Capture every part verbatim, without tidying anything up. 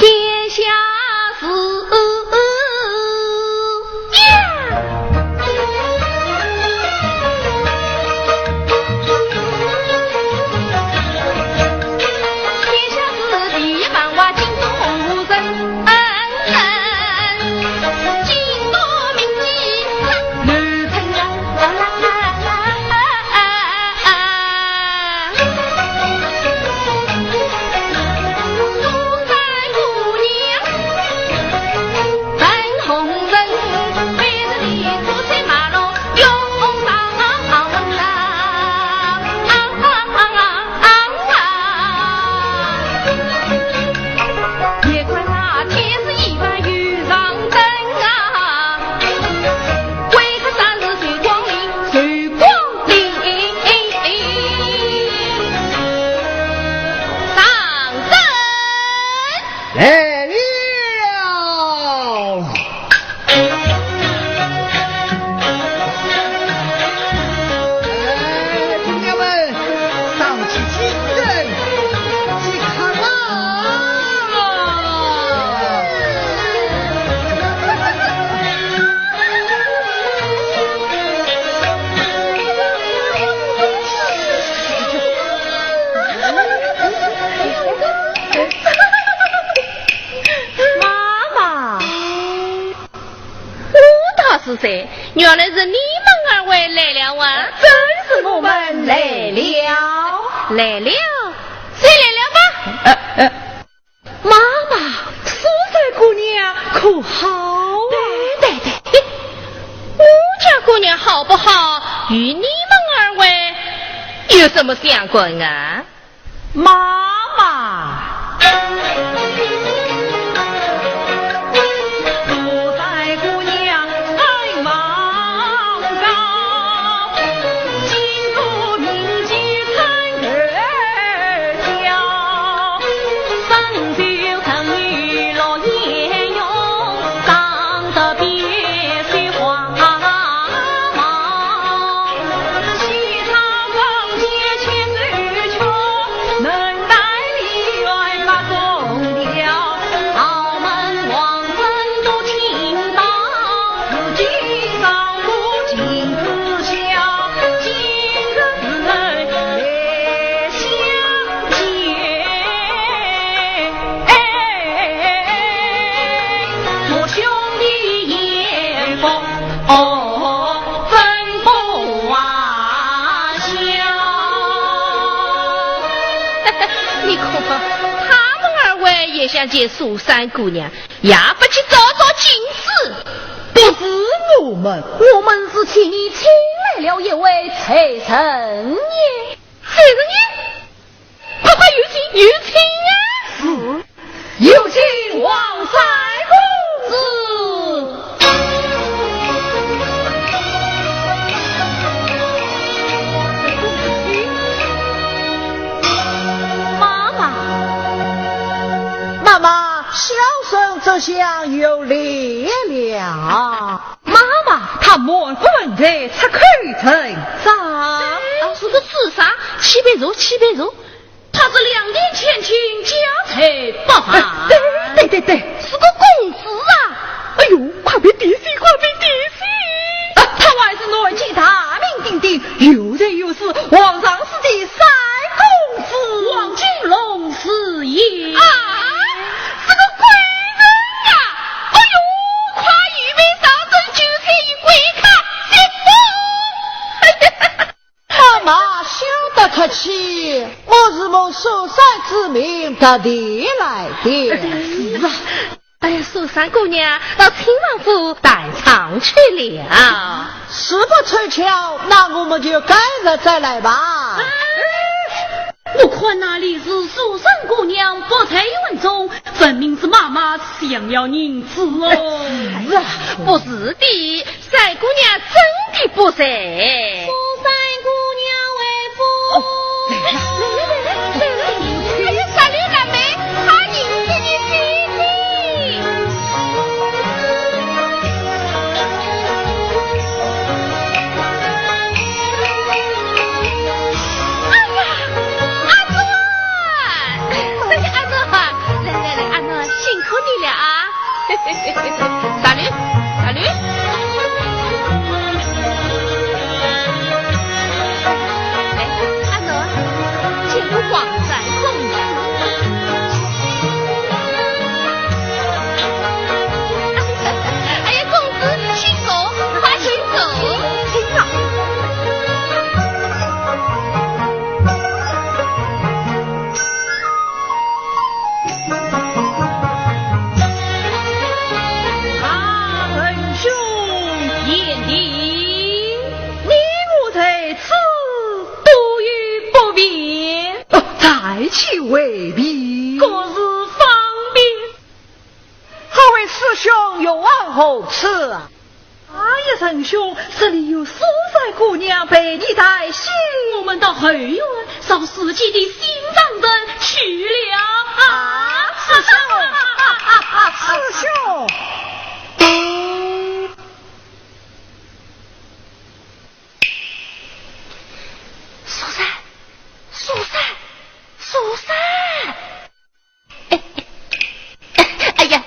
天下事呀！天下事第一番话惊动人。 来了。哎，姑娘们，上去请人，请看啊！妈妈，我道是谁？原来是你们二位来了啊！正是我们来了。来了？谁来了嘛？呃，呃。妈妈，苏三姑娘可好啊？对，对，对。我家姑娘好不好，与你们二位有什么相关啊？ 妈妈。想见苏三姑娘，也不去照照镜子。不是我们，我们是替你请来了一位才人也。才人也？快快有请，有请呀！是，有请王三公子。妈妈，妈妈，小生这厢有礼了。妈妈，她满腹文才，出口成章。啊，是个是啥？起杯坐，起杯坐。她是两点千金，家财百万。对对对对。是个公子啊。哎呦，快别提起，快别提起。啊，她还是南京大名鼎鼎，有钱有势，皇上是 的三公子。王金龙是也。啊，是个贵人啊！哎呦，快预备上阵，酒菜一锅，看，行动！妈妈休得客气，我是奉苏三之命特地来的。是啊。 哎呀，苏三姑娘到亲王府弹唱去了。实不凑巧，那我们就改日再来吧。哎，我看那里是苏三姑娘不在院中，分明是妈妈想要银子哦。是啊，不是的， 三姑娘真的不在。苏三姑娘回府。哦，来了，来了，来了，来了，来了，哎呀，三六辣妹，她认识你姐姐。哎呀，阿忠啊！哎呀，阿忠啊！来来来，阿忠，辛苦你了啊！ 大吕，大吕。哎，阿奴，见过皇上公子。哎呀，公子，请坐，快请坐。请啊。 啊，仁兄贤弟，你我在此都有不便。哦，在其未必。可是方便。二位师兄有何厚赐啊？ 哎呀，仁兄，这里有苏三姑娘陪你谈心。我们到后院找自己的心上人去了。啊，师兄，师兄。苏三，苏三，苏三。 哎呀，哎呀，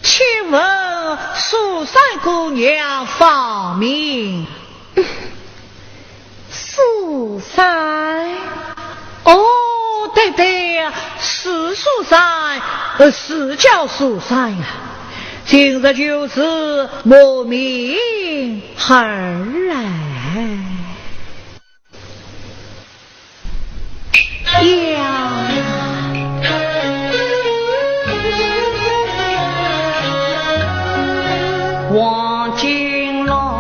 请问苏三姑娘芳名？苏三？ 哦，对对，是苏三，呃，是叫苏三呀。今日就是母命儿来呀。王金龙。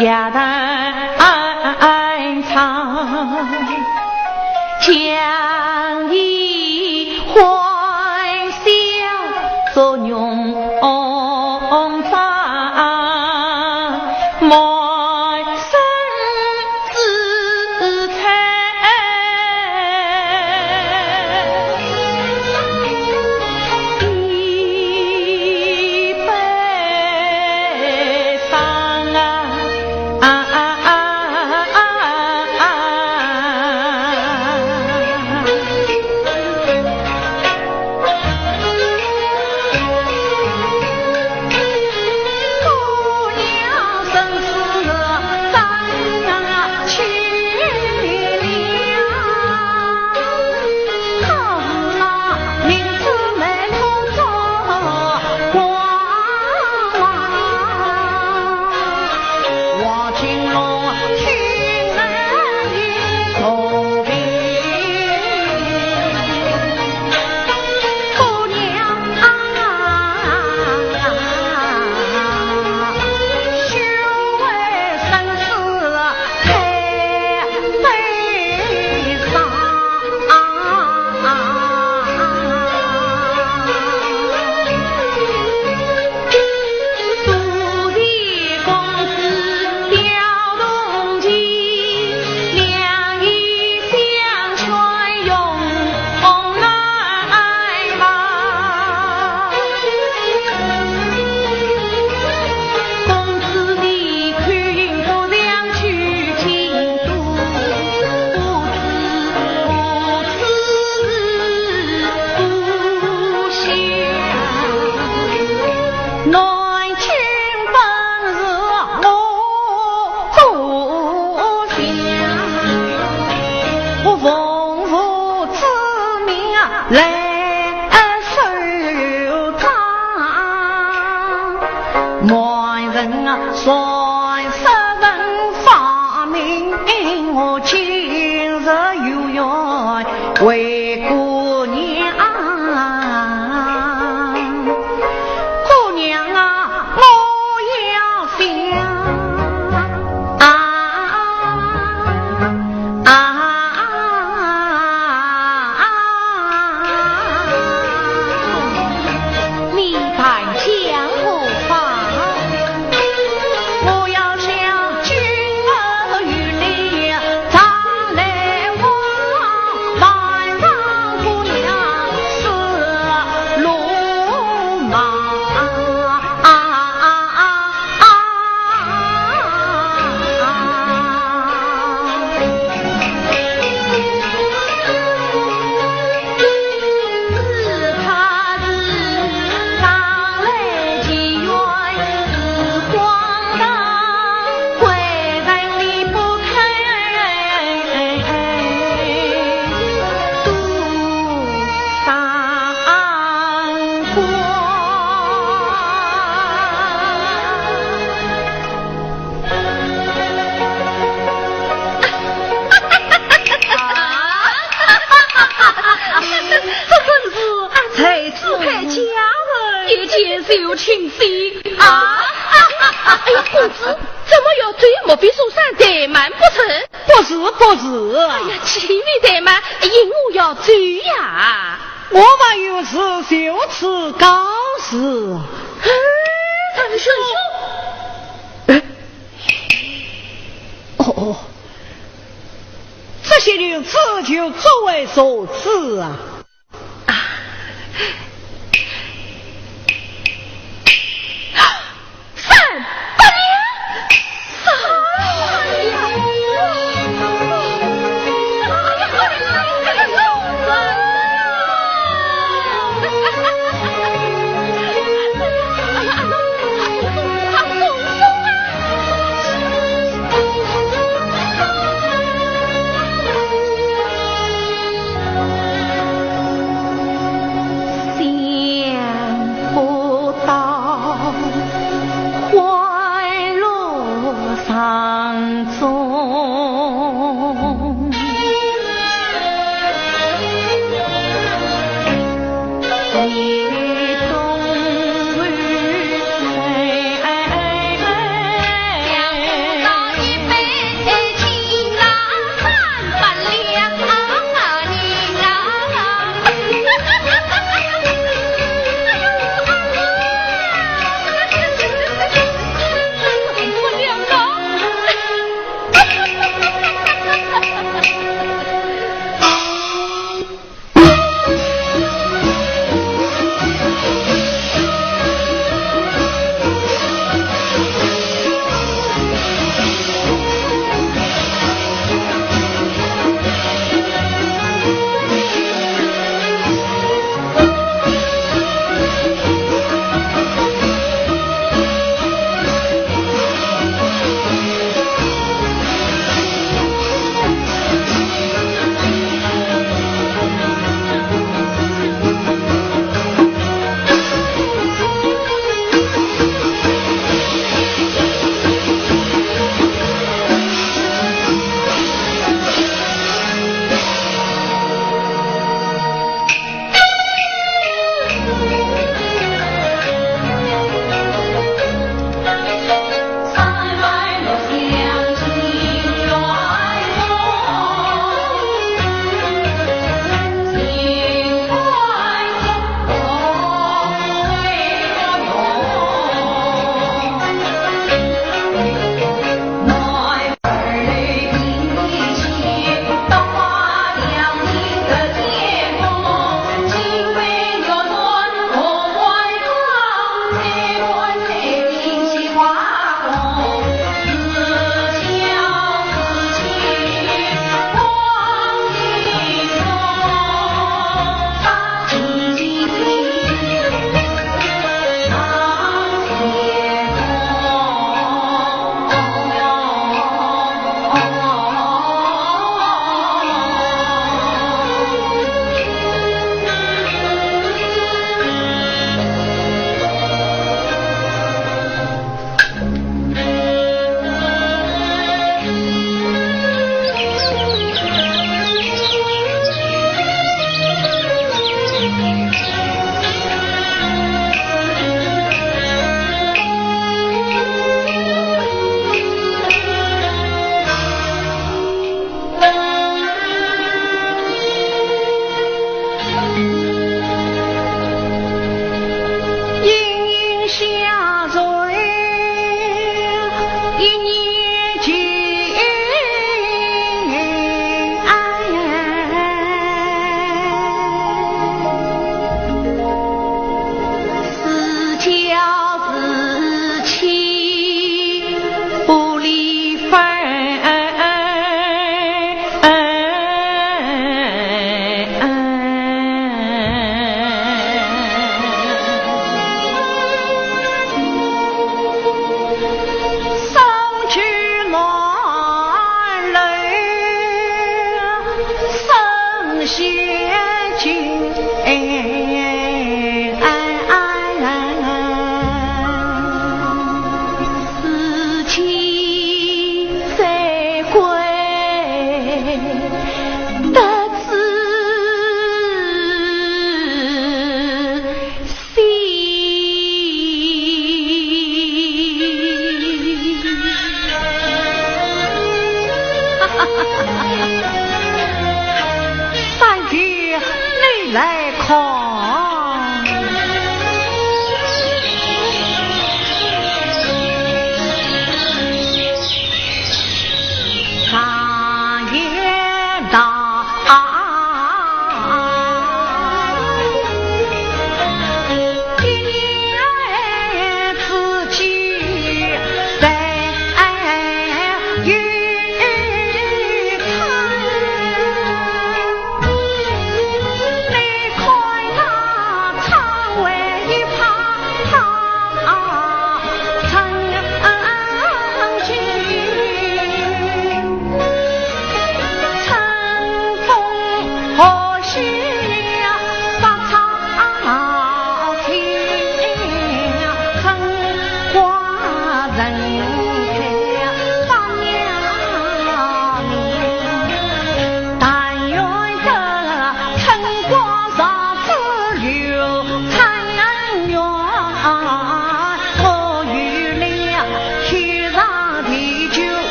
夜弹唱，将衣欢笑作浓妆，满身姿彩。一杯 这真是才子配佳人，一见就倾心啊！哎呀，公子，怎么要对莫非书生怠慢不成？不是，不是。哎呀，岂非怠慢，因何要走呀？我们有事就此告辞。哎，大兄。哦，哦，这些日子就作威作福啊。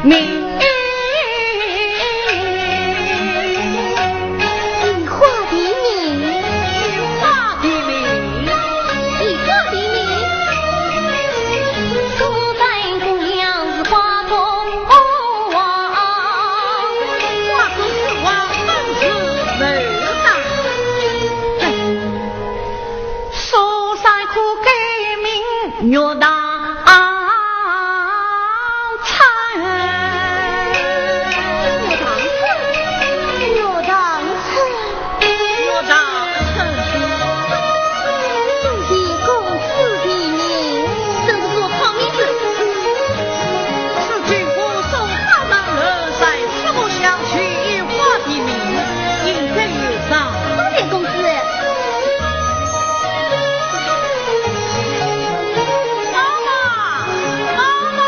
名。以花的名。以花的名。以花的名。 花中之王本是牡丹。苏三可改名玉堂春。玉堂春，玉堂春。 祝贺公子的名。真是个好名字。是今我送花上楼，在此我想取一花的名，应该有赏。多谢公子。妈妈，妈妈。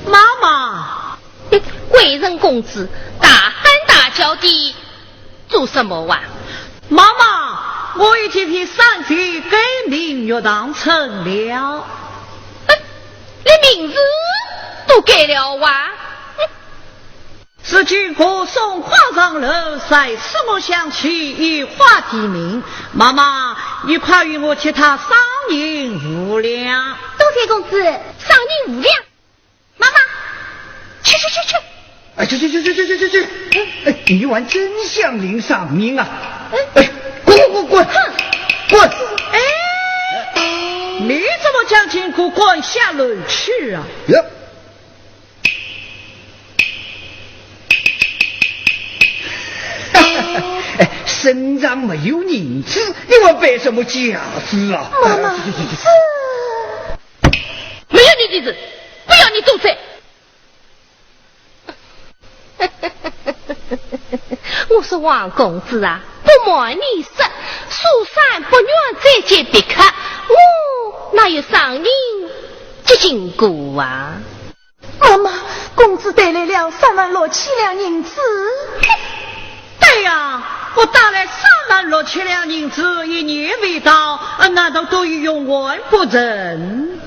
妈妈。贵人公子，大喊大叫的做什么啊？妈妈，我已经替三姐改名玉堂春了。哼，连名字都改了啊？哼。是今我送花上楼，在此我想取一花的名。妈妈，你快与我替她赏银五两。多谢公子，赏银五两。 妈妈，去去去去。哎，去去去去去去去去！哎，你还真想领赏银啊？哎，滚滚滚滚滚！哎，你怎么将金库滚下楼去啊？呀！哎，身上没有银子，你还摆什么架子啊？妈妈，去去去去！ 没有你的事，不要你多嘴。我说王公子啊，不瞒你说，苏三不愿再见别客，我哪有赏银这经过啊？妈妈，公子带来了三万六千两银子。对呀，我带来三万六千两银子，一年未到，呃，难道都已用完不成？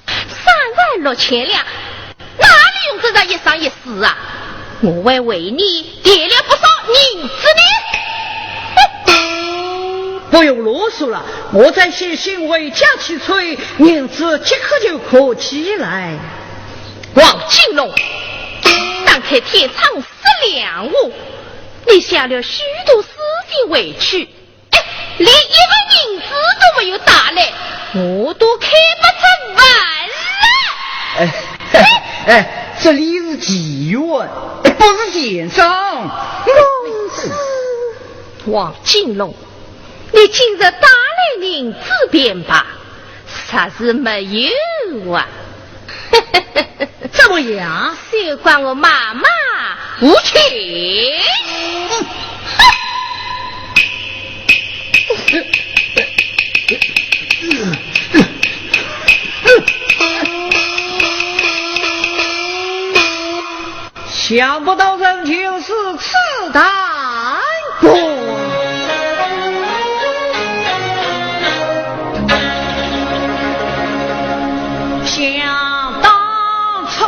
三万六千两，哪里用得着一生一世啊？我还为你垫了不少银子呢。不用啰嗦了，我再写信回家去催，银子即刻就可寄来。王金龙，打开天窗说亮话，你写了许多书信回去， 连一个银子都没有带来，我都看不出饭来。哎，哎，这里是妓院，不是钱庄。公子。王金龙，你今日带来银子便罢， 啥事没有啊？怎么样？休怪我妈妈无情。想不到人情世事淡薄。想当初，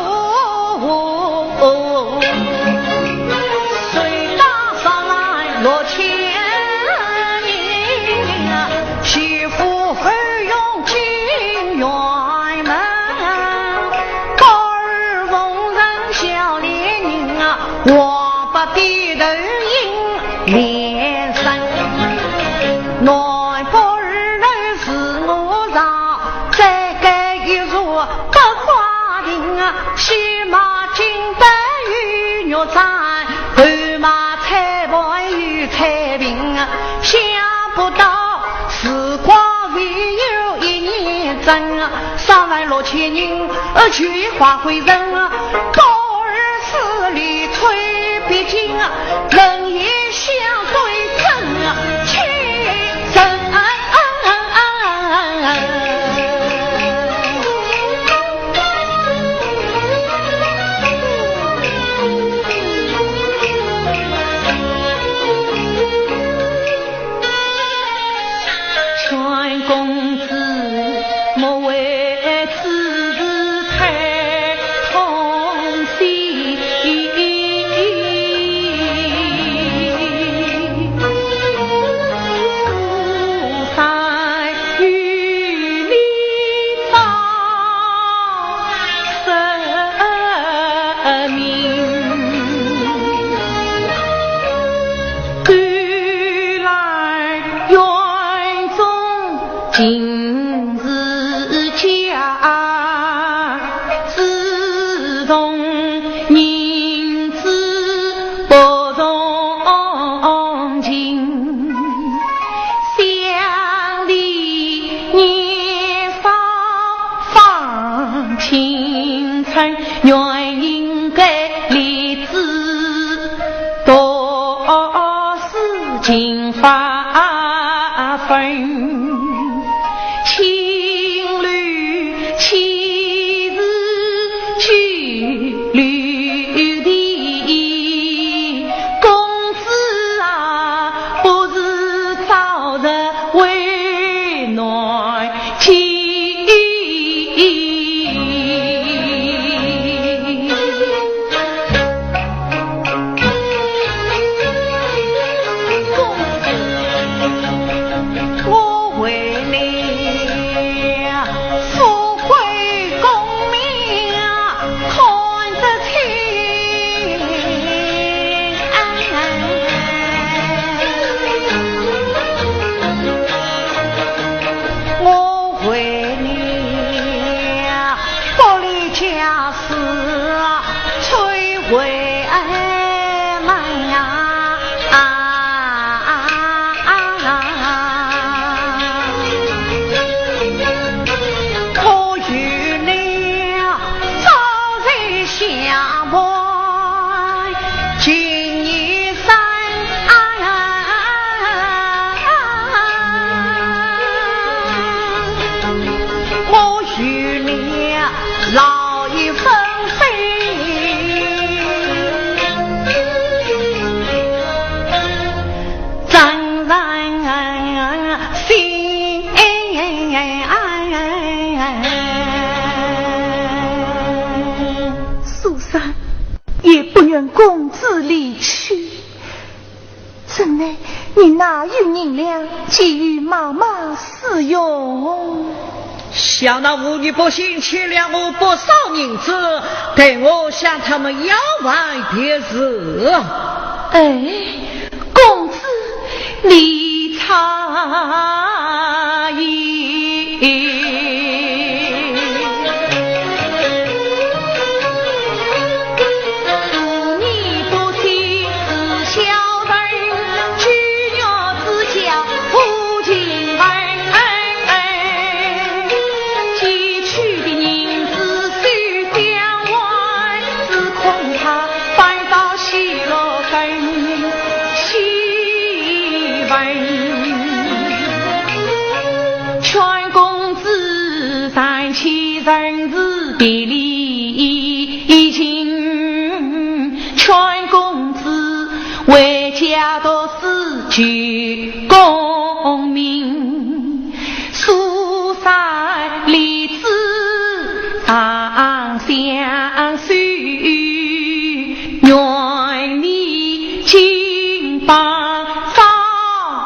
谁打三万六千银，媳妇后用金銮门，高儿奉承小脸人啊， 王八钿头银连声，男宝二头是我上，再盖一座百花亭啊，先买金丹与玉簪，后买彩盘与彩瓶啊，想不到时光未有一年增啊，三万六千银，呃，全花费人啊，高儿 十里吹别金，人也相对真，情深。银子家，自从银子不从情，想你年少放青春，愿应该立志读书勤发奋。 青楼岂是旧楼地，公子啊，不如早日回南京。 我为你富贵功名看得清，我为你不离家 是崔为门啊。可与你朝夕相伴，情意深。 我与你劳亦分飞，怎忍心。苏三，也不愿公子离去。 怎奈你哪有银两给予妈妈使用？想那吴女不幸欠了我不少银子，待我向他们要还便是。哎，公子，你差矣。 劝公子暂且仁慈别离情，劝公子回家读书求功名。苏三立志长相守，愿你金榜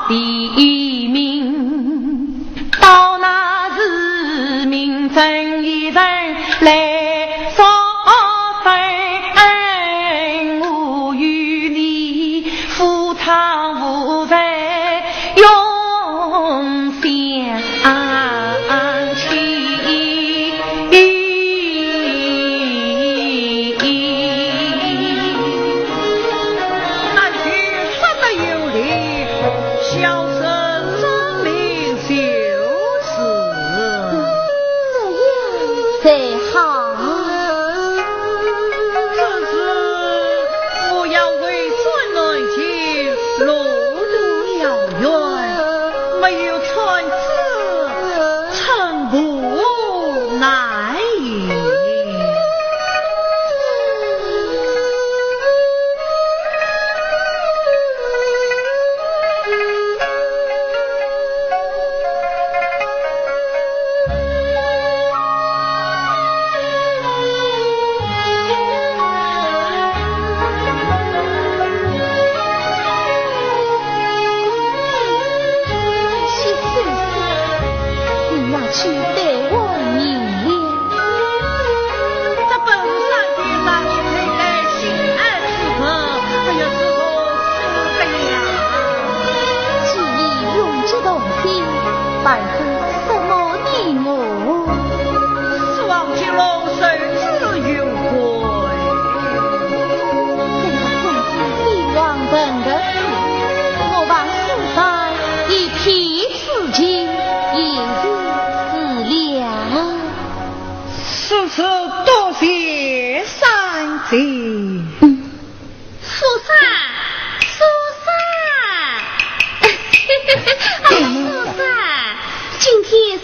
题名。 到那时名正言顺来作证，我与你夫唱妇随永相。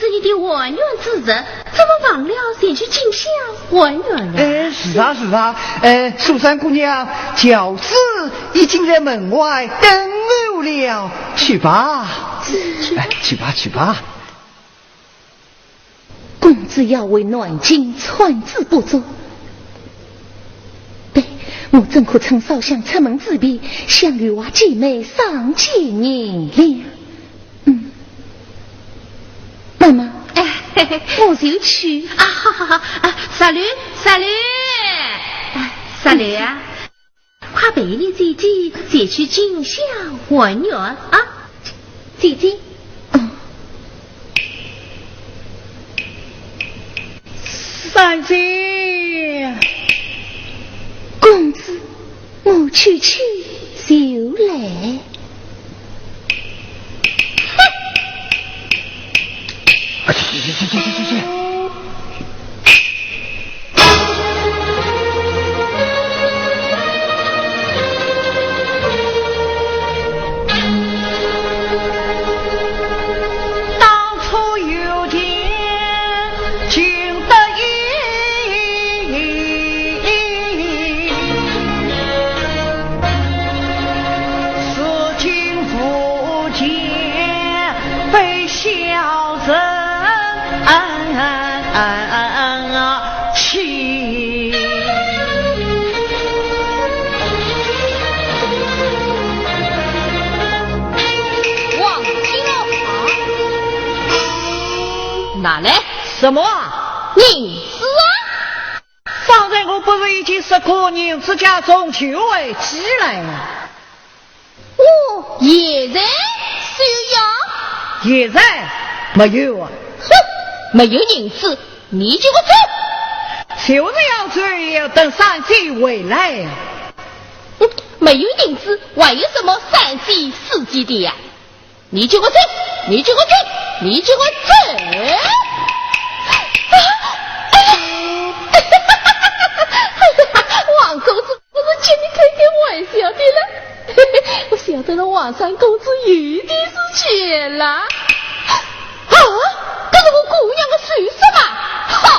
你的还愿之日，怎么忘了前去进香还愿了？哎，是啊，是啊，哎，苏三姑娘，轿子已经在门外等候了，去吧。哎，去吧，去吧。公子要回南京，穿戴不着。对，我怎可趁烧香出门之便，向玉华姐妹上前言了？ 嗯。妈妈，哎，我就去。啊，好，好，好，啊，石榴，石榴，啊，石榴啊，快陪你姐姐前去进香还愿啊。姐姐。哦。三姐。公子。 我去去就来。啊，去，去，去。当初有情 情得意，如今无情被小人欺。王金龙啊，拿来。什么啊？银子啊！ 方才我不是已经说过，银子家中就会寄来啊？哦，现在就要？现在没有啊。哼，没有银子，你给我走。就是要走，也要等三姐回来呀。哼，没有银子，还有什么三姐四姐的呀？ 你给我走，你给我走，你给我走！啊，哎呀，王公子，我是跟你开开玩笑的了。我晓得了，王三公子有的是钱了。啊，这是我姑娘的首饰嘛。好，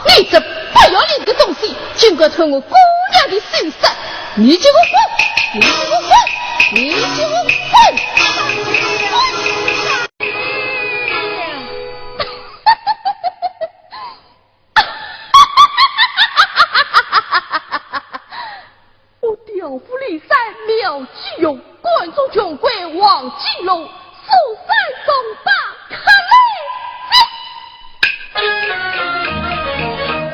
你这不要脸的东西，竟敢偷我姑娘的首饰！ 你给我滚！你给我滚！你给我滚！我调虎离山苗继勇，赶逐穷鬼王金龙， 苏三、宋八，快来哉！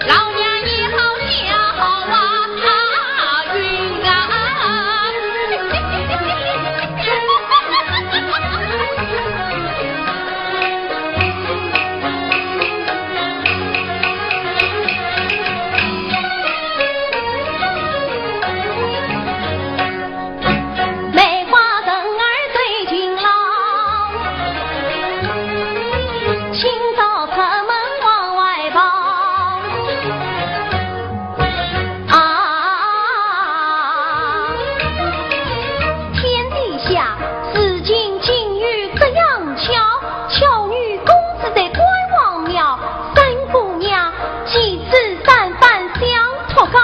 老娘也好笑啊，云啊！梅花人儿对情郎，清早出门往外跑。啊，天底下事情竟有这样巧，巧遇公子在关王庙，三姑娘几次三番相托告，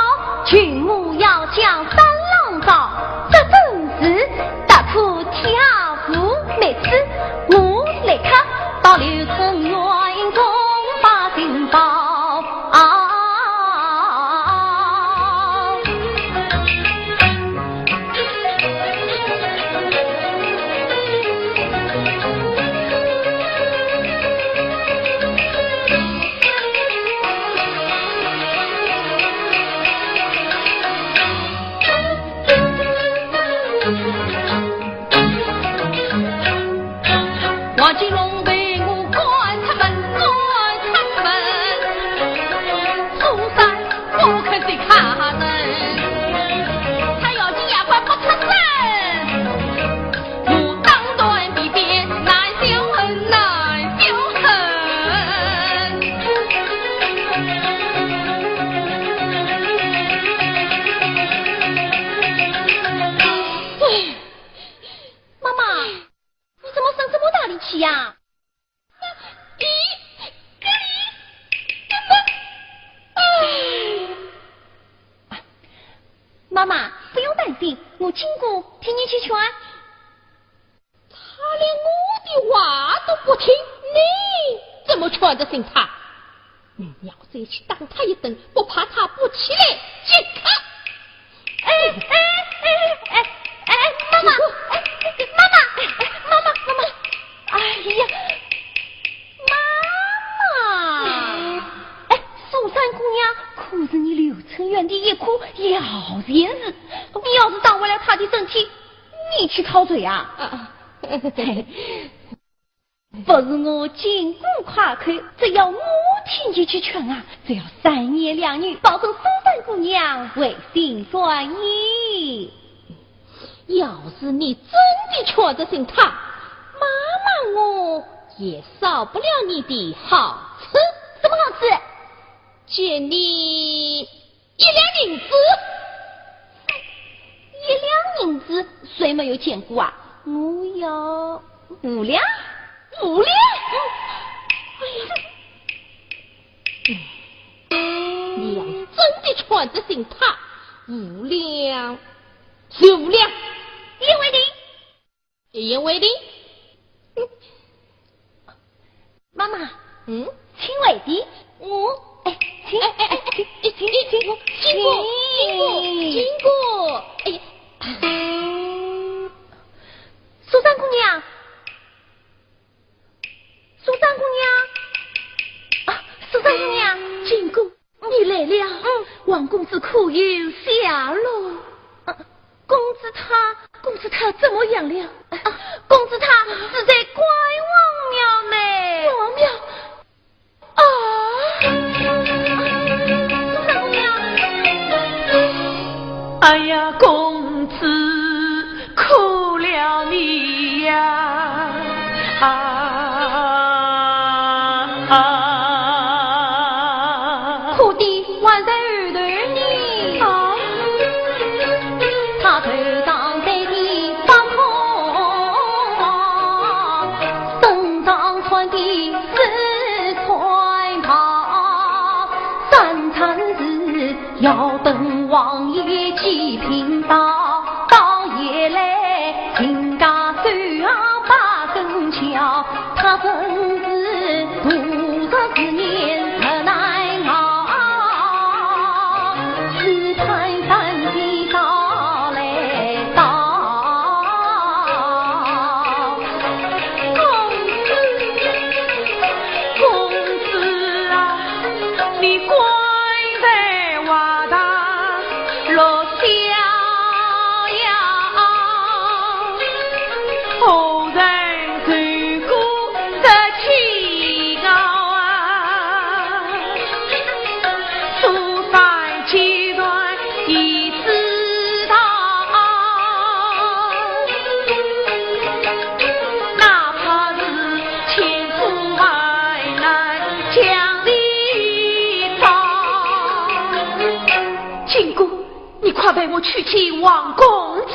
群魔要将三郎招，这真是踏破铁鞋无觅处，我立刻到柳春院中把情报。妈妈，不用担心，我金姑替你去劝。他连我的话都不听，你怎么劝得醒他？你要再去打他一顿，不怕他不起来见客。哎哎哎哎哎，妈妈，哎，妈妈，哎，妈妈，妈妈，哎呀，妈妈，哎，苏三姑娘可是你刘春元的一颗摇钱树，你要是打坏了他的身体，你去讨罪啊？啊，嘿，不是我金姑夸口，只要我替你去劝啊，只要三言两语，保证苏三姑娘回心转意。要是你真的劝得醒他，妈妈我也少不了你的好处。什么好处？借你一两银子。一两银子，谁没有见过啊？我要五两。五两？哎呀，你要是真的劝得醒他，五两就五两。一言为定。一言为定。妈妈，嗯？请回避。我，哎，请，哎哎哎哎，哎，请，请，请，金姑，金姑，金姑，哎呀，苏三姑娘，苏三姑娘，啊，苏三姑娘，金姑。 你来了，嗯，王公子可有下落？啊，公子他，公子他怎么样了？啊，公子他死在关王庙呢。关王庙？啊，公子。哎呀，公子，可怜你呀！啊，啊。 可的还在后头呢。啊。他头上戴的宝孔，身上穿的是穿袍，三餐是要等王爷祭品到，到夜来 人家手上把根桥，他真是度日思念实难熬，只盼三更早来到。公子，公子啊，你关在瓦堂落下 呀，何人受过这煎熬啊？苏三既然已知道，哪怕是千苦万难将你保。金姑， 你快陪我去见王公子。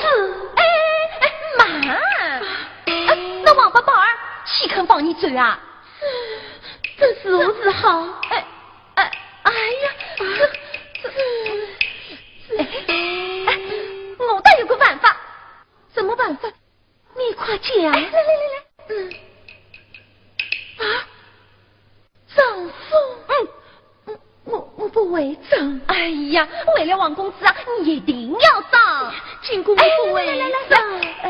哎，哎，慢！哎，那王八宝儿岂肯放你走啊？这如何是好？哎，哎，哎呀，这，这，这，哎，哎，我倒有个办法。什么办法？ 你快讲。哎，来，来，来，来。嗯。啊？张松？嗯。我，我，我不会张。哎呀，为了王公子啊，你一定要张。金姑，我不会张。哎，来，来，来，来。呃，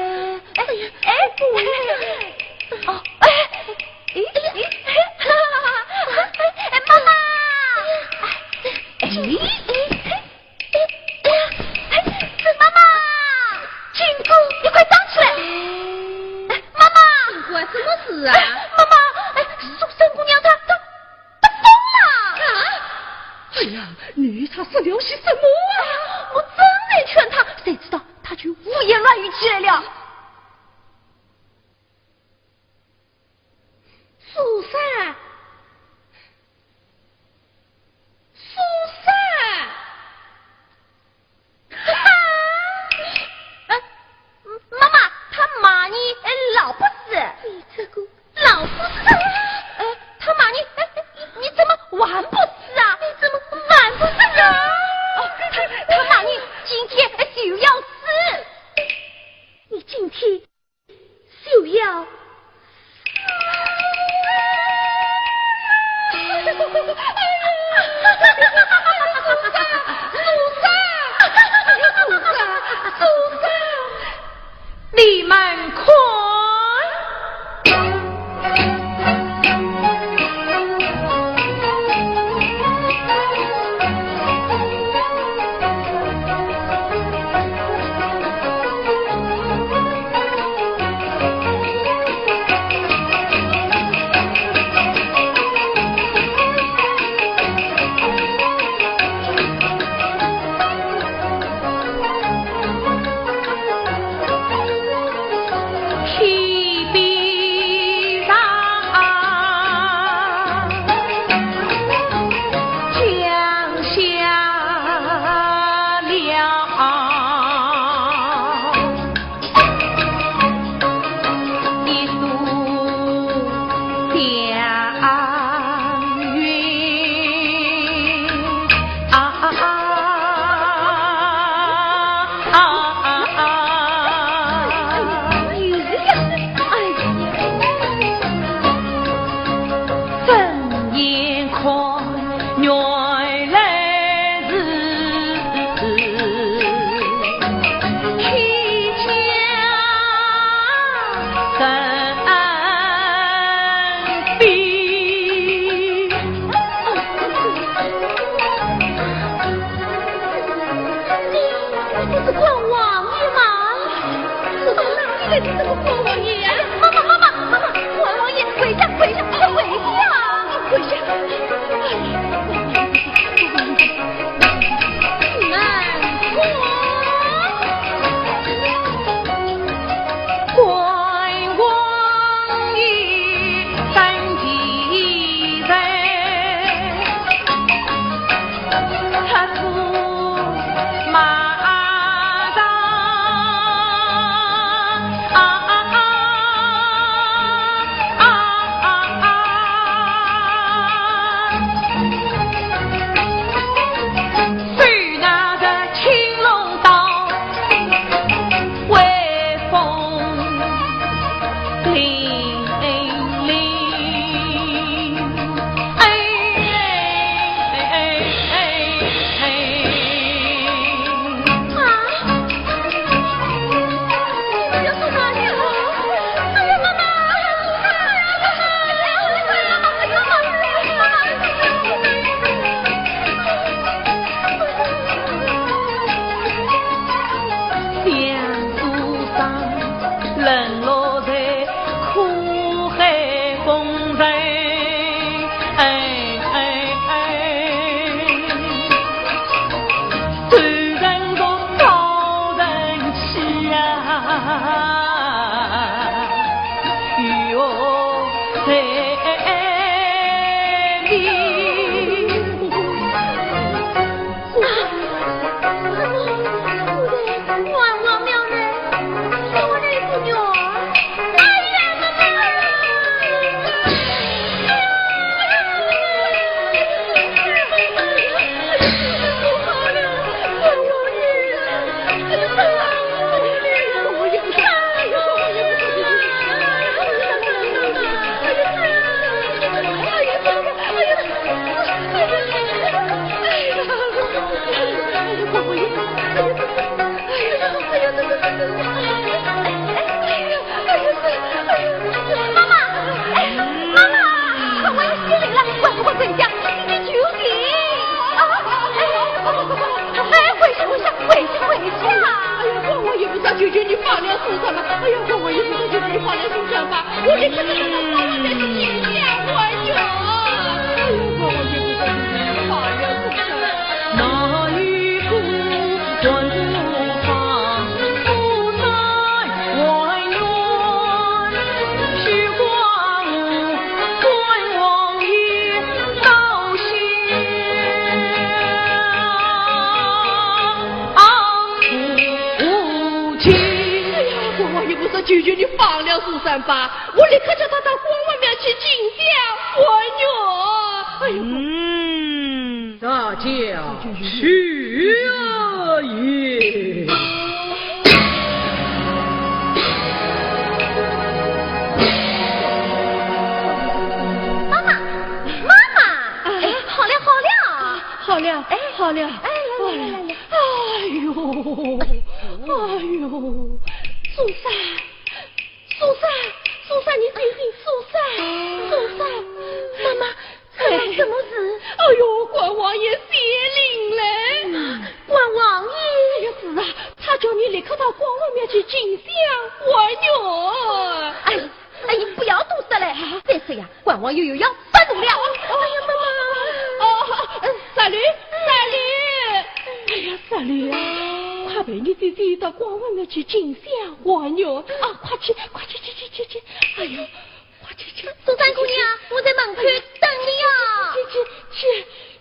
哎，哎呀，哎，不会张。哦，哎，哎，哎，哎，哈哈哈哈，哎，妈妈。哎，哎，哎。 哎，哎呀，哎，这妈妈！金姑，你快站起来！哎，妈妈！金姑啊，什么事啊？哎，妈妈，哎，苏三姑娘她，她，她疯了！啊？哎呀，你与她说了些什么啊？我正在劝她，谁知道她就胡言乱语起来了。苏三，苏三！ 哎，妈妈，他骂你，哎，老不死。你这个老不死。哎，他骂你，哎，哎，你怎么还不死啊？你怎么还不死啊？哦，他，他骂你今天，哎，你不是关王爷吗？你从哪里来的这个关王爷呀？哎呀，妈妈，妈妈，妈妈，关王爷，跪下，跪下，快跪下，跪下！哎呀，妈妈，哎，妈妈，关王爷来了，快快快回家，弟弟求情。啊，哎，快快快快快，哎，跪下跪下跪下跪下！哎呀，关王爷菩萨，求求你放了苏三吧！哎呀，关王爷菩萨，求求你放了苏三吧！我立刻就到关王爷去见相官哟！哎呀，关王爷菩萨，求求你放了苏三。哎呀，关王爷菩萨，求求你放了苏三吧！我立刻叫他到关王庙去见相官哟！哎呦，嗯。 大家去啊也。妈妈，妈妈，哎，好了，好了。好了，哎，好了。哎，来，来，来，来，来。哎呦，哎呦，苏三，苏三，苏三，你醒醒，苏三，苏三，妈妈， 哎，什么事？哎呦，关王爷显灵嘞！关王爷？哎呀，是啊，他叫你立刻到关王庙去见相官哟。哎，哎，你不要多说了。再说呀，关王爷又要发怒了。哎呀，妈妈。哦，呃，三六，三六。哎呀，三六啊，快陪你姐姐到关王庙去见相官哟。啊，快去，快去，去，去，去，去。哎呦， 快去去。苏三姑娘，我在门口等你呀。去去去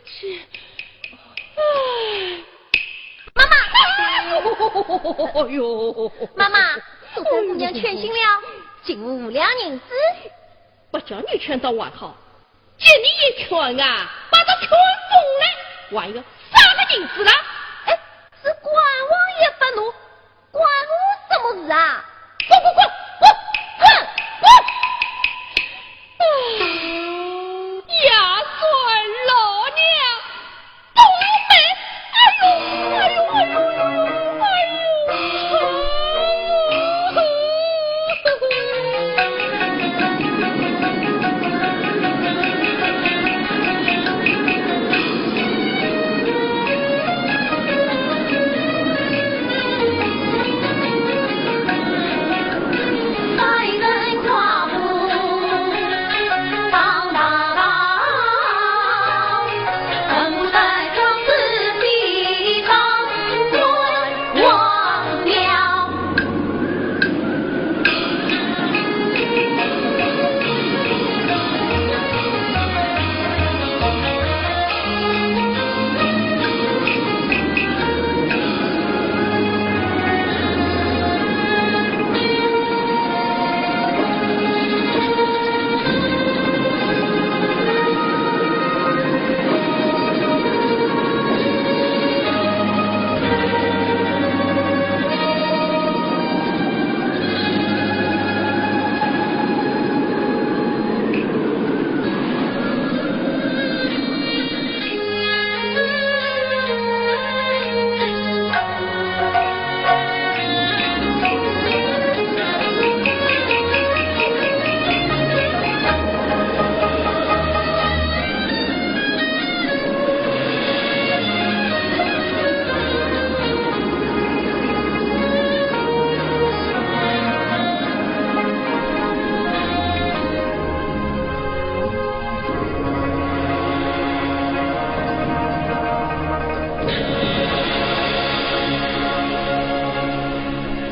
去。哎。妈哎呦，妈妈，苏三姑娘劝醒了，竟无两银子。不叫你劝倒还好，给你一劝啊，把他劝疯了，还要三个银子了。哎，是官王也不怒，关我什么事啊？滚，滚，滚，滚，滚，滚！哎，也算老娘倒霉。哎呦，哎呦，哎呦，哎呦，哎呦！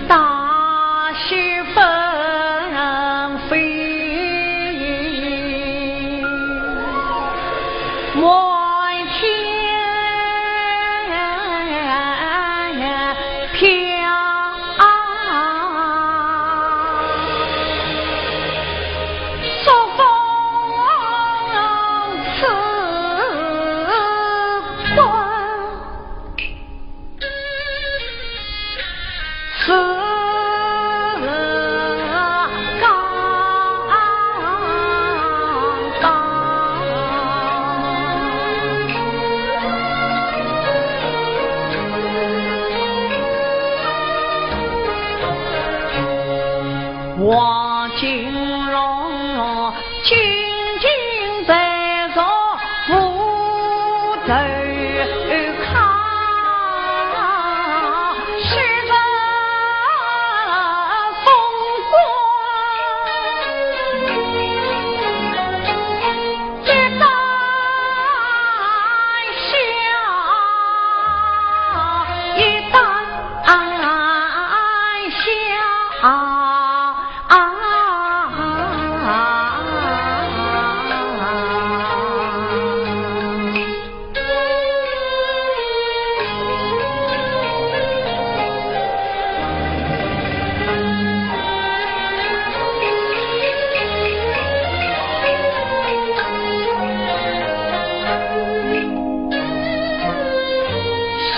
大雪纷飞满天飘。 王金龙紧紧站在屋头看，是个风光。一担笑，一担笑。想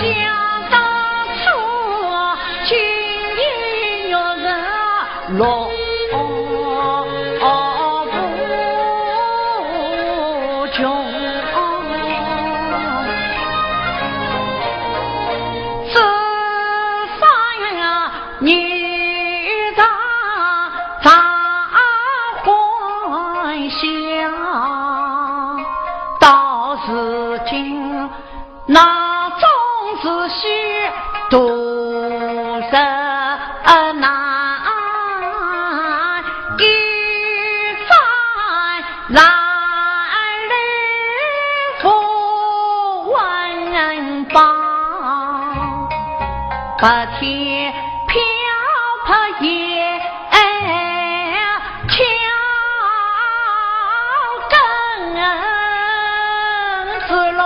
当初，金陵玉人落 落不穷。只盼呀，你常常欢笑，到如今 那种事体都是难，一番来来不问报，白天漂泊也 哎，巧更是落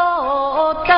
得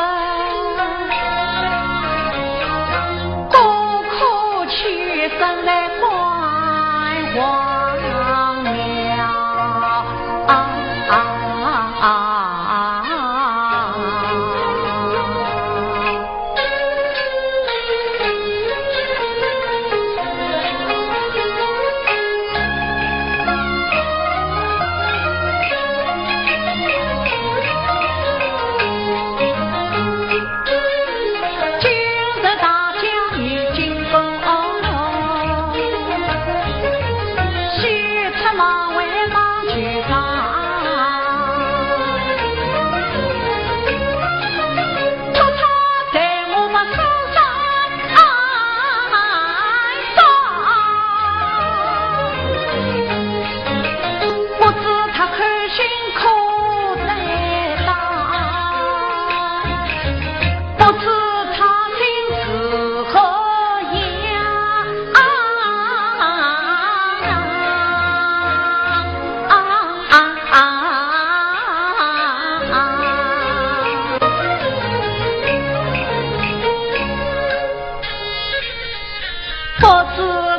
不知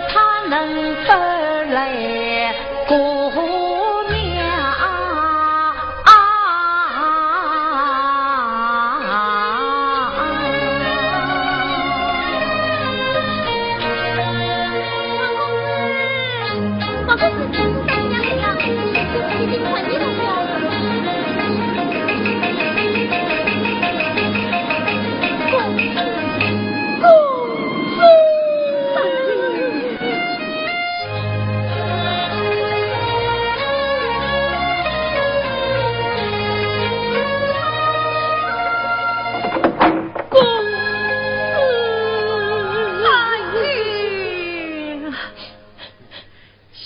他能否来过庙啊。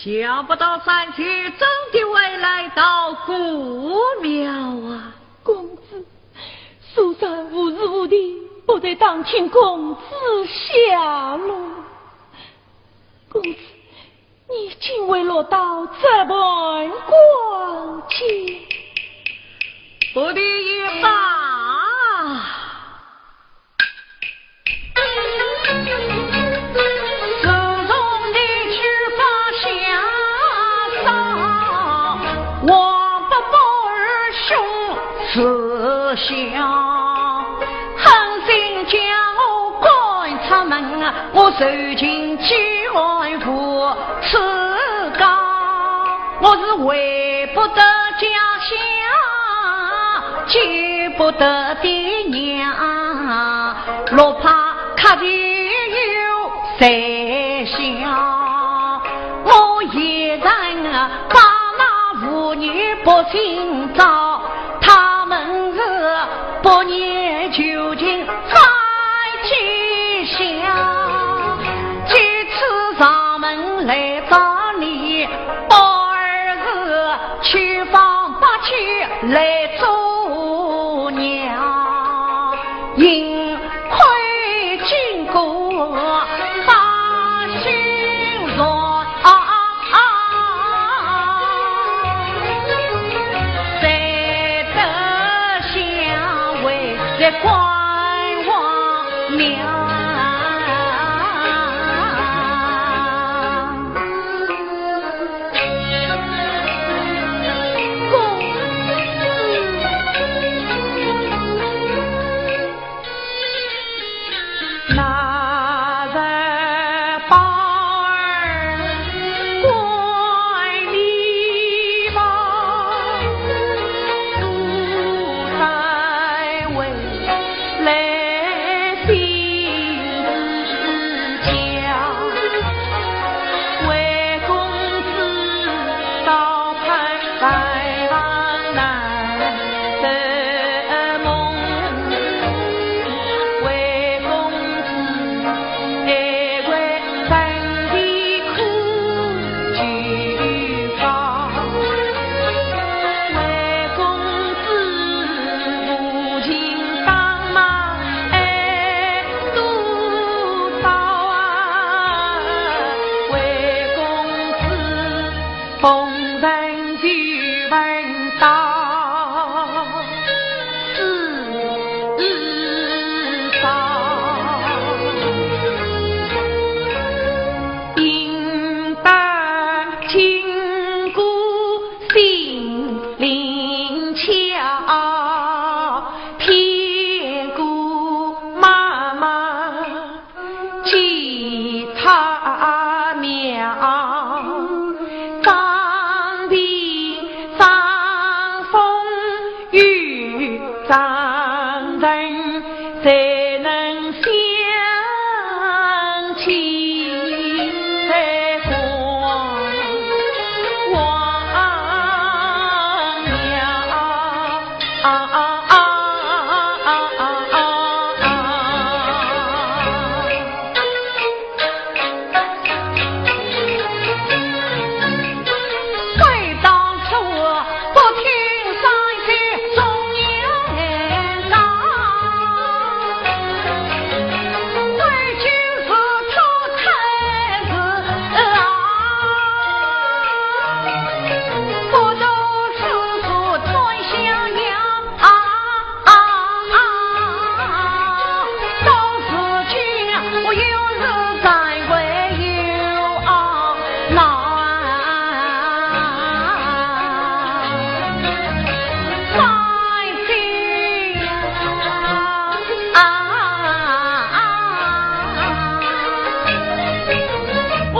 想不到三姐真的会来到古庙啊！公子，苏三无时无地不在打听公子下落。公子，你竟会落到这般光景。不提也罢。自从你去把相送，我不报二兄是想，狠心将我赶出门，我受尽饥寒无处告，我是回不得家乡，见不得爹娘。 落魄客店又在想，我一人把那妇女不寻找，他们是不念旧情再寄乡。几次上门来找你，不而是去访八去来做娘。 幸亏经过百姓船，才得相会在关王庙。公子。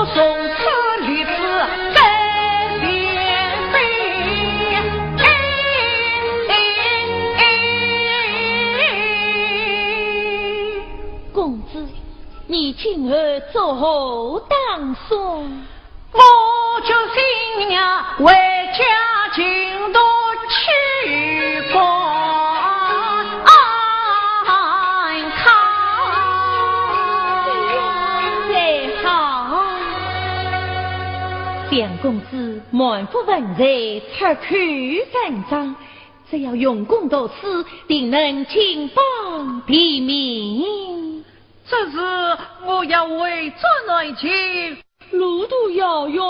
从此立志改变心。公子，你今后作何打算？我决心呀，回家尽读去观看。这样才好。想公子满腹文才，出口成章，只要用功读书，定能金榜题名。只是我要回转南京，路途遥远，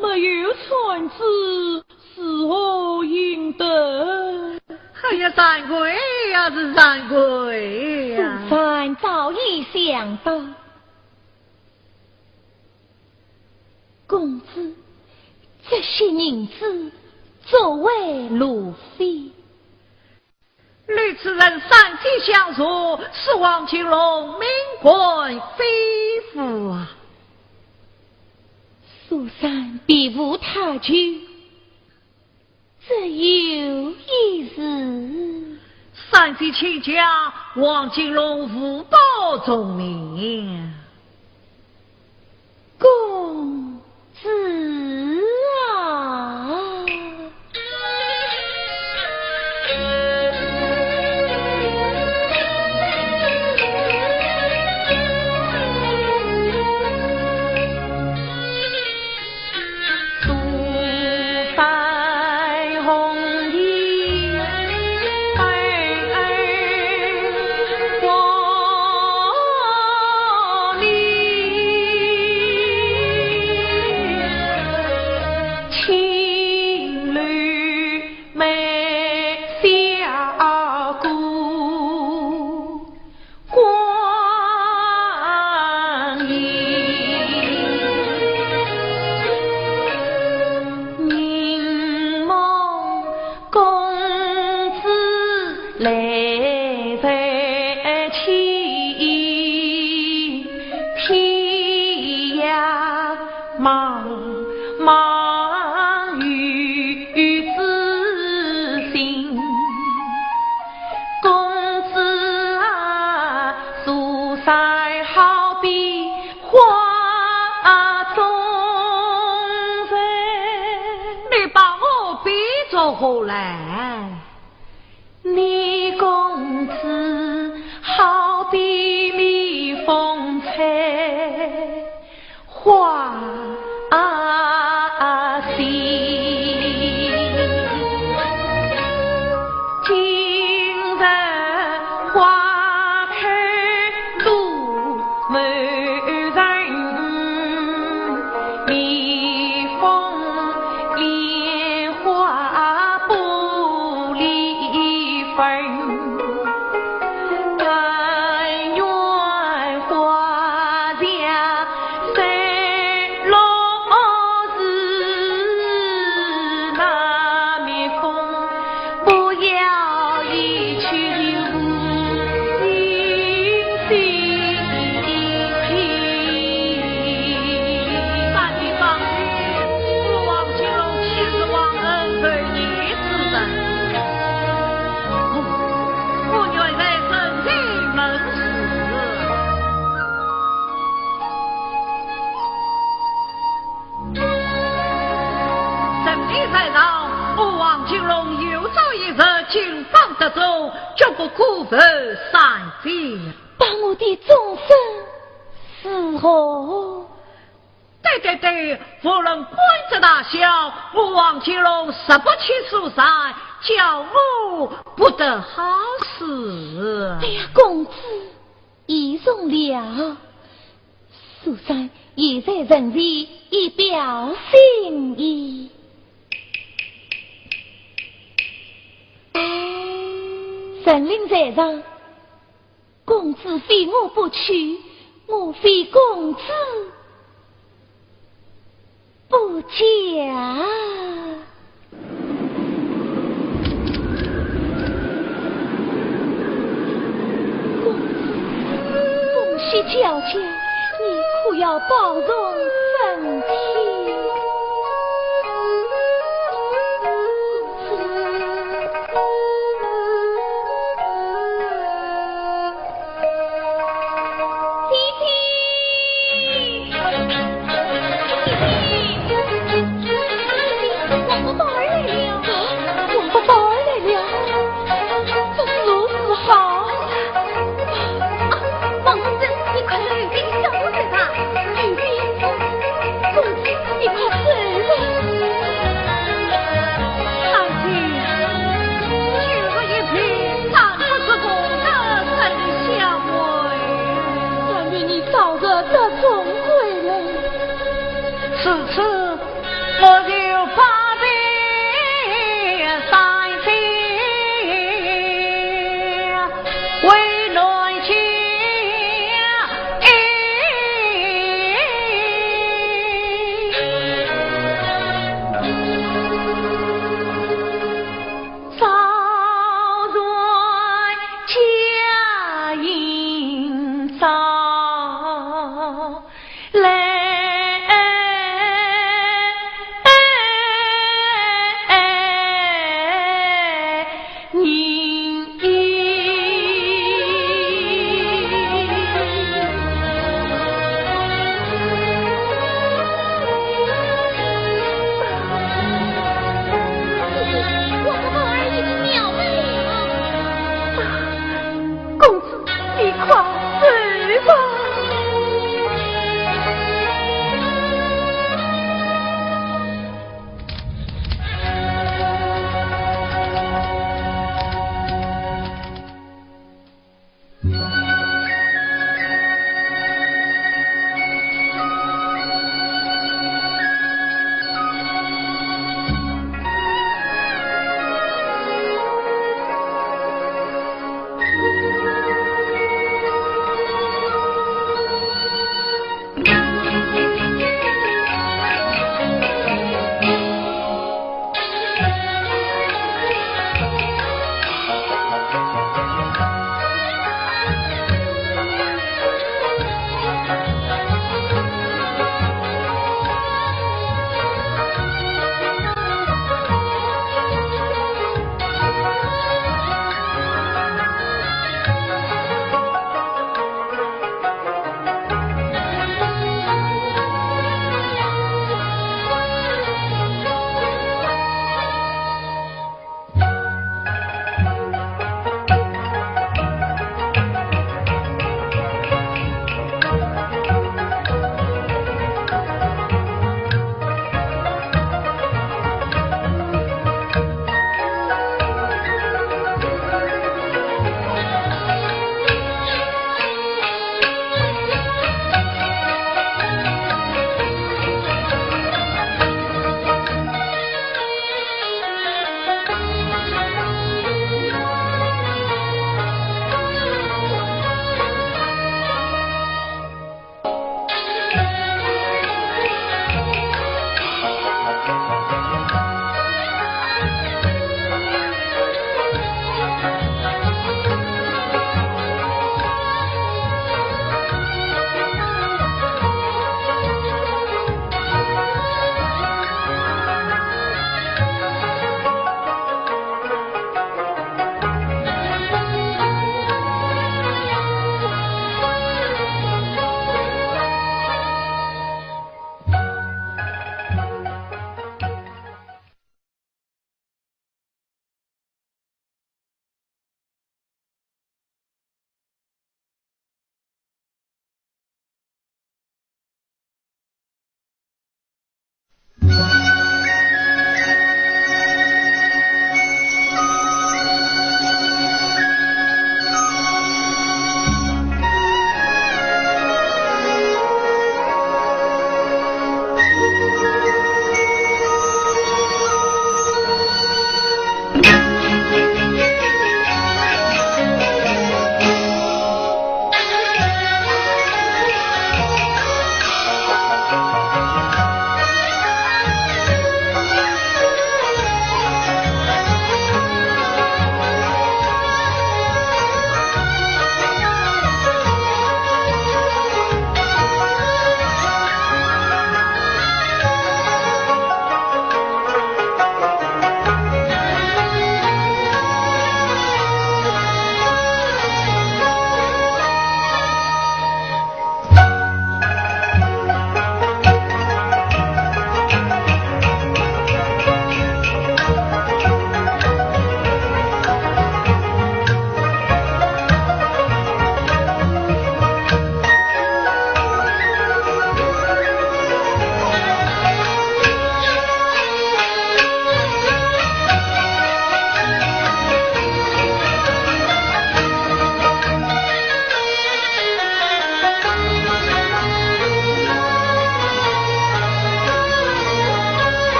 没有船只，如何行得？哎呀，惭愧呀，是惭愧呀！苏三早已想到，公子，这些银子作为路费。 与此人三姐相助，是王金龙命官吩咐啊。苏三别无他求，只有一事。三姐请讲，王金龙误报重名。 公子啊。你把我比作何来？把我的终身伺候。对对对，无论官职大小，我王金龙誓不轻疏散，叫我不得好死。哎呀，公子，已重了。苏三现在人前已表心意。陈琳在上，公子非我不娶，我非公子不嫁。公子，风雪交加，你可要保重身公子，公子。 姐姐，姐姐，姐姐，王伯伯儿来了。王伯伯儿来了，这是如何是好？啊，王夫人，你快到后边去叫他来吧。后边？公子， 你快走吧。长亭，今日一别，哪可做功德更相会？但愿你早日得中归来。如此，我就拜别三千。 为南京。早传佳音早 来迎。我和宝儿已经了了。 公子，你快走吧。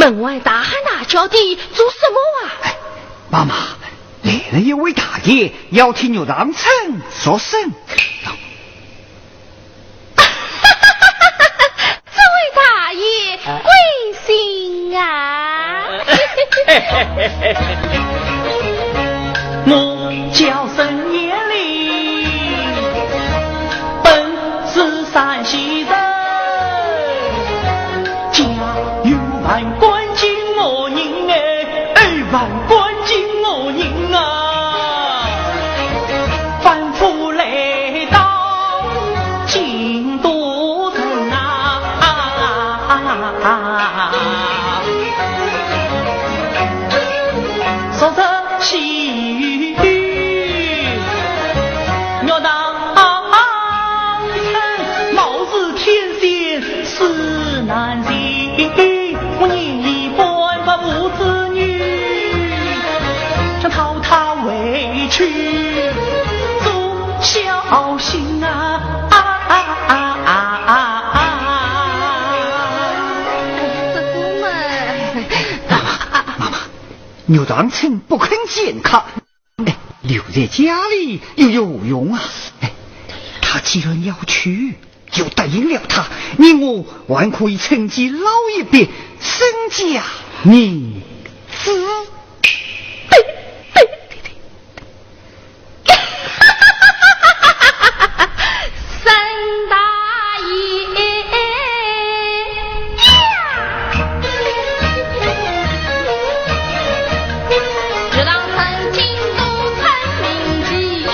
门外大喊大叫的做什么啊？哎，妈妈，来了一位大爷，要替玉堂春说声。这位大爷，哎。贵姓啊？我叫沈延龄，本是山西人，家有万贯金罗银哎，哎，万贯金罗银啊，反复来到京都城啊。 昨日西域，玉堂春，貌似天仙似男形，我年已半百无子女，想讨她回去做孝心啊。这个嘛。妈妈，妈妈， 玉堂春不肯见客，哎，留在家里又有何用啊？哎，他既然要去，就答应了他，你我还可以趁机捞一笔身家名子。沈大爷呀，玉堂春京都称名奇，有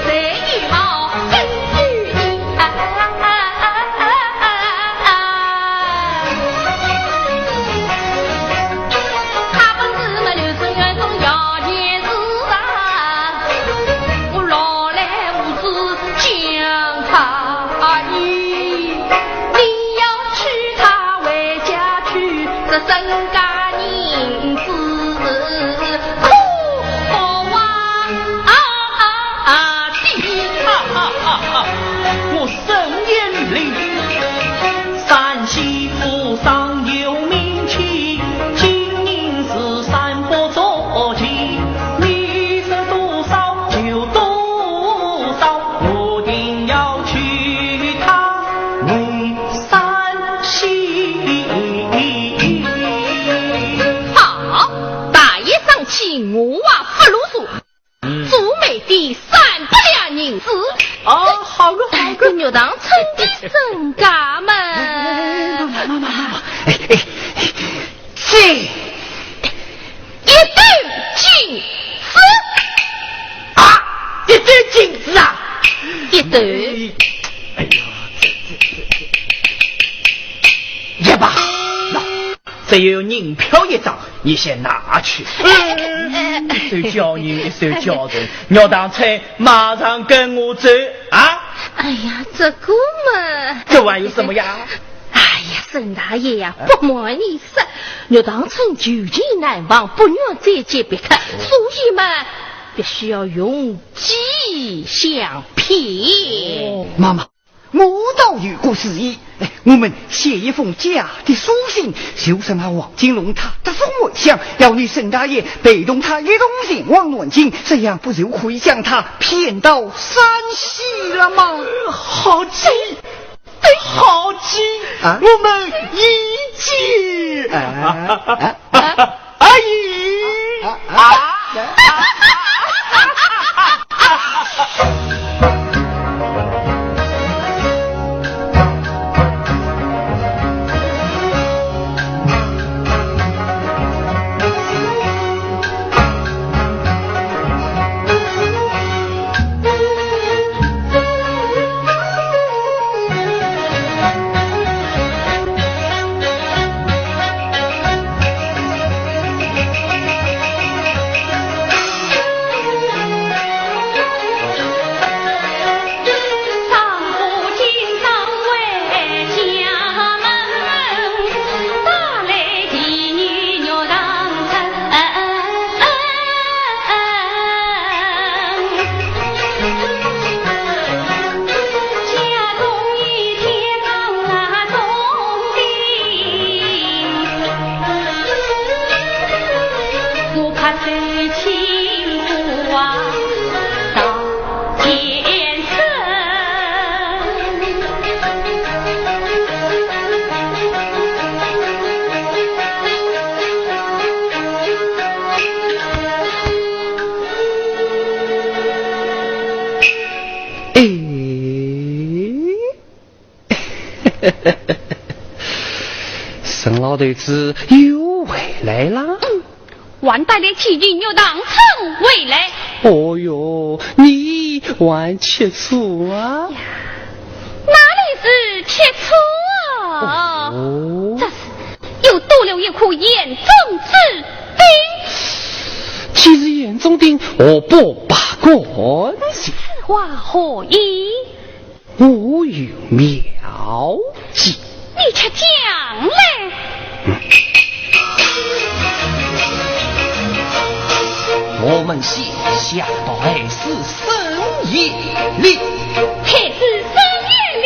才有貌更有艺。 他本是么刘春元中要件事啊，我老来无知讲他意，你要娶她回家去，这身家银子可不啊啊啊的。哈哈哈哈，我沈延龄，山西府上有名气，金银是三不做起，你说多少就多少，我定要娶她回山西。好，大爷生气，我啊不啰嗦。 嗯。做媒的三百两银子。哦，好个，好个。哎，玉堂春的身价嘛。哎，哎，哎，妈妈，妈妈，妈妈，哎，哎，哎，这一斗金子。啊，一斗金子啊？一斗。哎呀，这，这，这，这，这，一把，喏，这有银票一张。 你先拿去。一手交银，一手交人，玉堂春马上跟我走啊！哎呀，这个嘛。这还有什么呀？哎呀，沈大爷呀，哎。不瞒你说，玉堂春旧情难忘，不愿再见别客，所以嘛，必须要用计相骗。哦。妈妈， 我倒有个主意，哎，我们写一封假的书信，就是那王金龙他得风回乡，要你沈大爷陪同他一同前往南京，这样不就可以将他骗到山西了吗？好计，好计，啊？我们一计。哎，哎，哎。 阿姨！啊，啊，啊。沈老头子又回来了。嗯，还带了几件玉堂春回来。哦哟，你还吃醋啊？哪里是吃醋啊？哦。这是又多了一颗眼中之钉。既是眼中钉，何不罢官？此话何意？ 我有妙计。你且讲来。我们先下到海市莘叶林。海市莘叶林。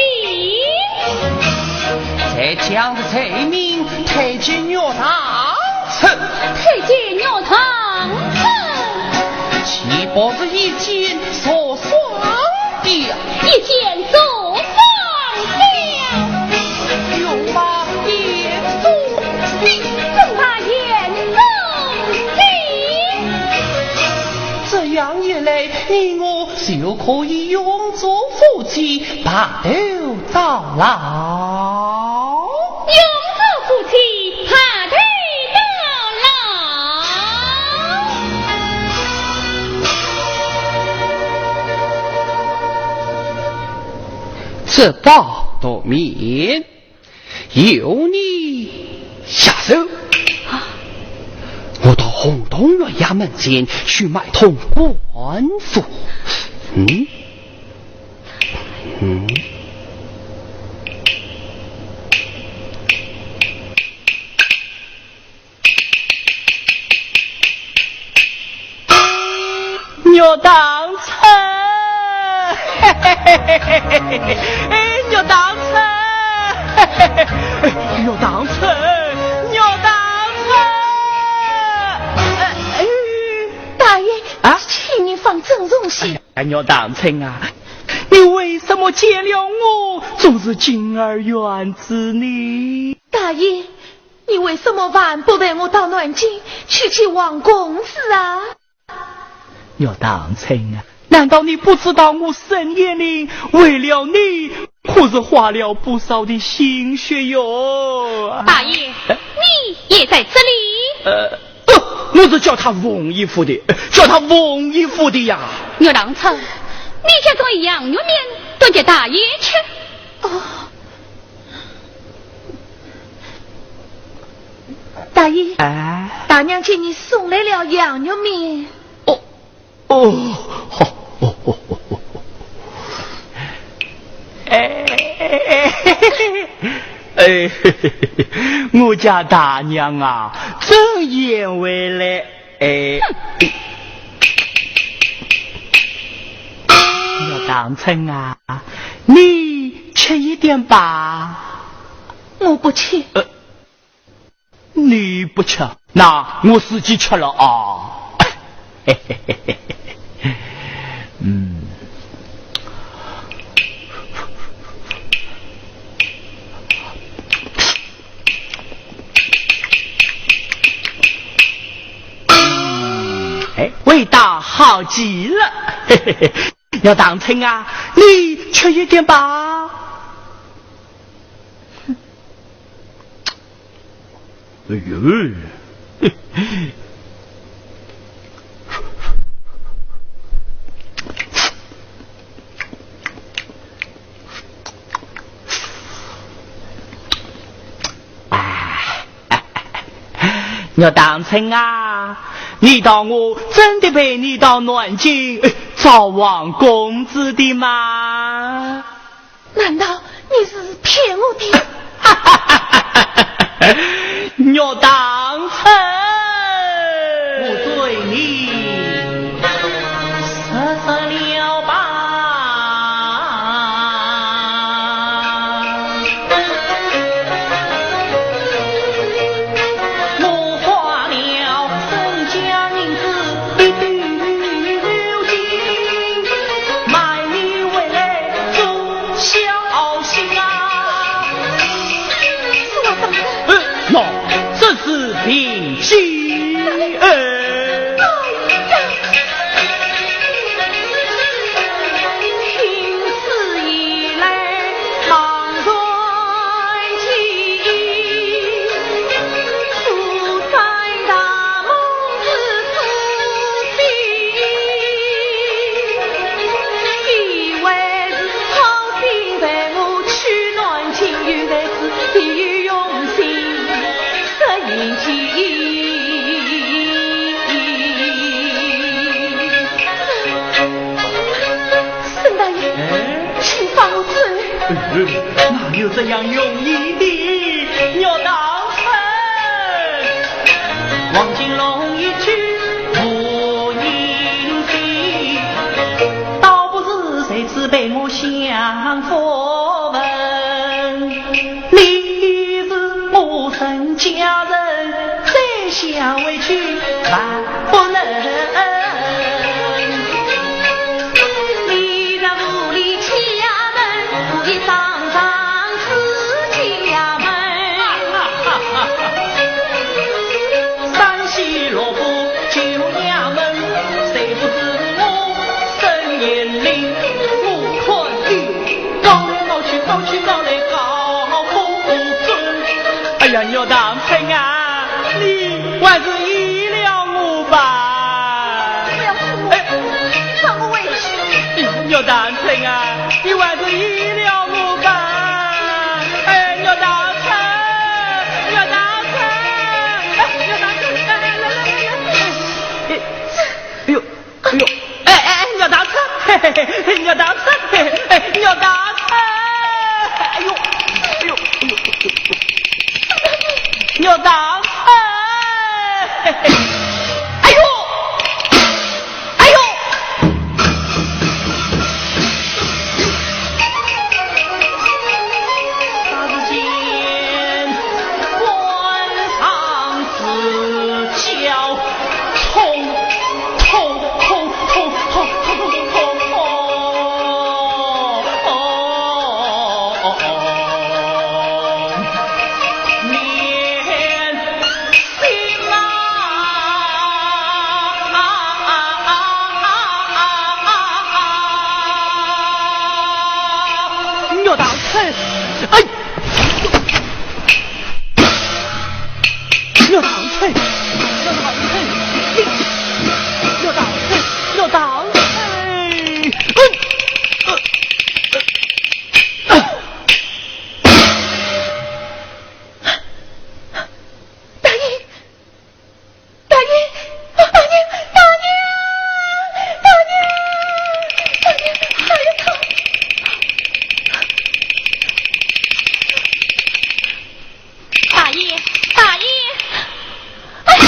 在江的水面，太监玉堂春。太监玉堂春。岂不是一箭射双雕？ 一箭射双雕。欲把眼中钉。欲把眼中钉。这样一来，你我就可以永做夫妻，白头到老。永做夫妻，白头到老。 这包头面由你下手。啊，我到洪洞县衙门前去买通官府。嗯？嗯？ 玉堂春，哎，玉堂春，玉堂春，玉堂春。哎，哎，大爷，啊？请你放尊重些。哎，玉堂春啊，你为什么见了我总是敬而远之呢？大爷，你为什么还不陪我到南京去见王公子啊？ 玉堂春啊，难道你不知道我沈艳玲为了你，可是花了不少的心血哟？大爷，你也在这里？呃，不，我是叫她缝衣服的，叫她缝衣服的呀。玉堂春，你这种羊肉面端给大爷吃。哦， 大爷，哎？大娘给你送来了羊肉面。哦，哦，好，哦，哦，哦，哦。哎，哎，哎，我家大娘啊，真贤惠嘞。 哎，玉堂春啊，你吃一点吧。我不吃。呃，你不吃，那我自己吃了啊。嗯。 哎，味道好极了。嘿嘿嘿，玉堂春啊，你吃一点吧。哎呦，哎，玉堂春啊，你道我真的陪你到南京，哎，找王公子的吗？难道你是骗我的？玉堂春，我对你说说了吧。 我花了身家银子一斗金，买你回来做孝心啊。是啊，大人。呃，喏，这是请放我走。哪有这样容易的，岳大春？王金龙一去无影踪，倒不如谁知被我相逢。你是我身家人，再想回去万不能。 你在屋里家门，我也上上自家门。山西萝卜就衙门，谁不知我身年龄，我看你搞来搞去，搞去搞来搞不准。哎呀，岳大春啊，你还是依了我吧。不要送我，哎，放我回去。 岳大春啊，你还是依了我吧。哎，岳大春，岳大春，哎，岳大春，哎，来来来来，哎，哎呦，哎呦，哎哎哎，岳大春，嘿嘿嘿，岳大春，嘿嘿，岳大春，哎呦，哎呦，哎呦，岳大春，嘿嘿，哎呦。 哎呦！霎时间，关上自家，痛，痛，痛，痛，痛，痛，痛，痛，连 心啊！岳大春，哎，岳大春，岳大春，岳大春，岳大春，哎，呃，呃，呃。 大爷，大爷，大娘，大娘，大娘，大娘，哎呀！大爷，大爷，哎呀，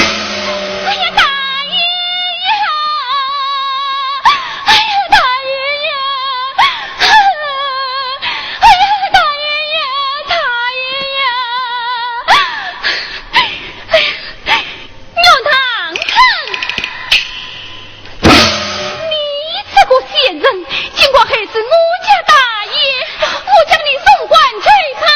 哎呀，大爷呀！哎呀，大爷呀！哎呀，大爷呀，大爷呀！ 岳大春，你这个贱人，竟敢害死我家大爷，我将你送官去斩！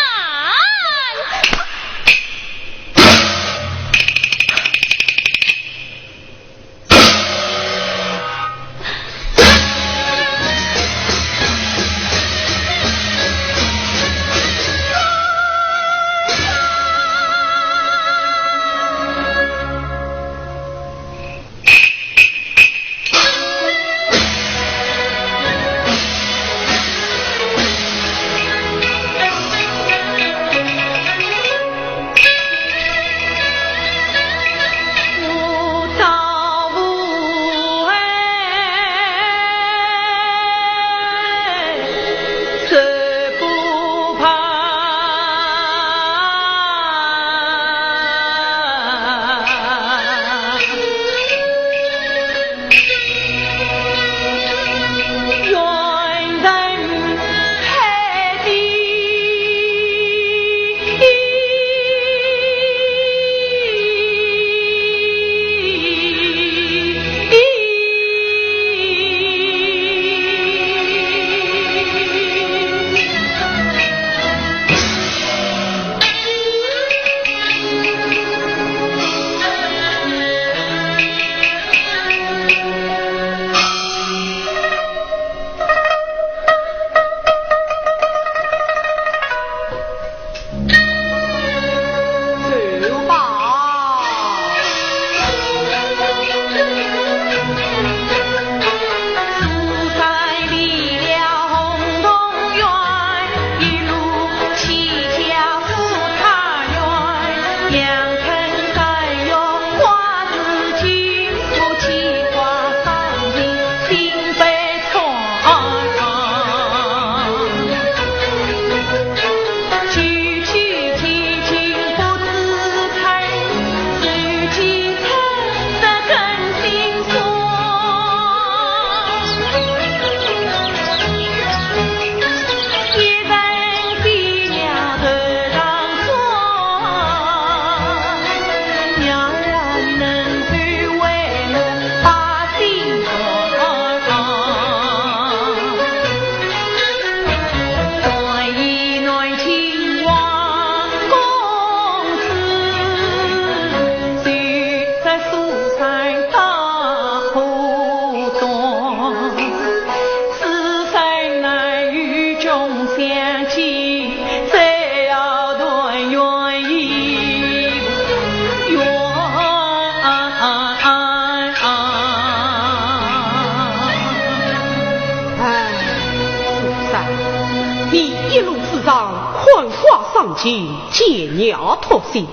一路之上，看花赏景，解鸟托息，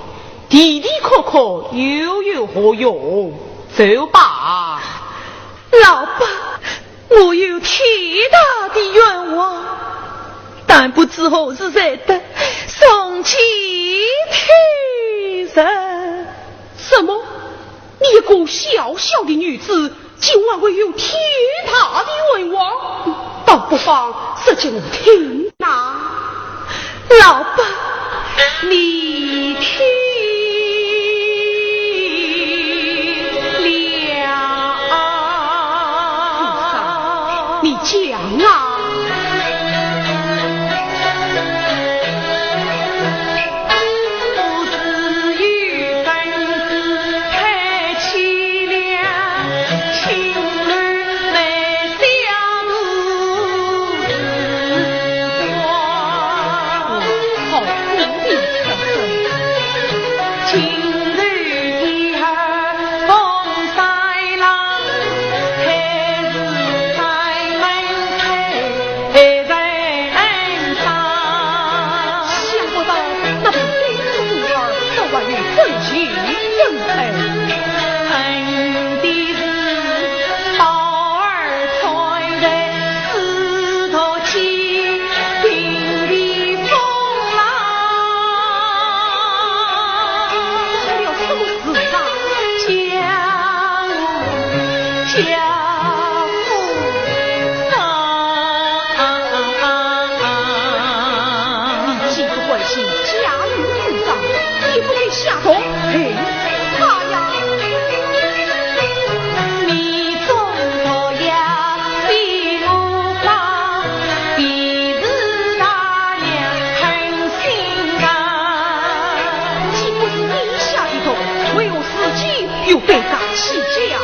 的的确确又有何用？走吧。老伯，我有天大的冤枉，但不知何时才得从前天日。什么？你一个小小的女子，竟然会有天大的冤枉？倒不妨说给我听呐。老伯，你听了。你讲啊。想不到那个小女儿倒还有真情真爱。出了什么事啊？你既不关心家人成长，也不给下毒。嘿，他呀！既不是你下的毒，为何自己又背道起家呢？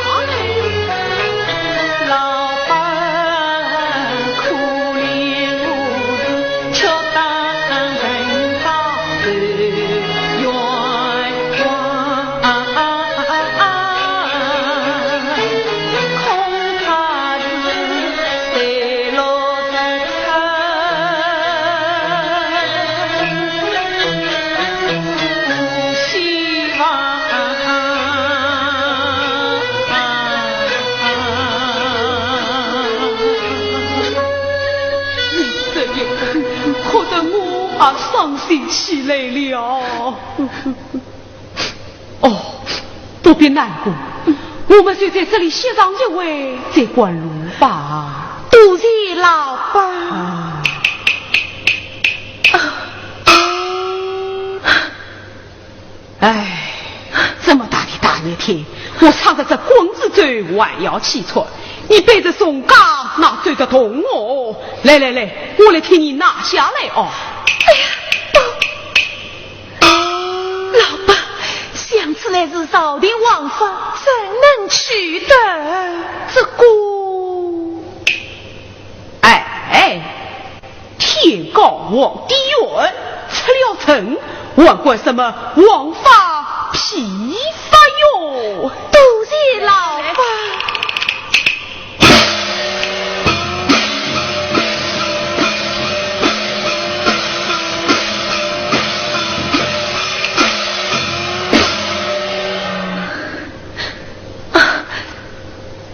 你这一哭，哭得我也伤心起来了。哦，不必难过，我们就在这里歇上一会，再赶路吧。多谢老伯。啊。唉，这么大的大热天，我撑着这滚子走还要气喘，你背着重担哪走得动哦？来来来，我来替你拿下来哦。哎呀，不，老伯，想此乃是朝廷王法，怎能取得？这个，哎，天高皇帝远，出了城，还管什么王法批法哟？多谢老伯。啊，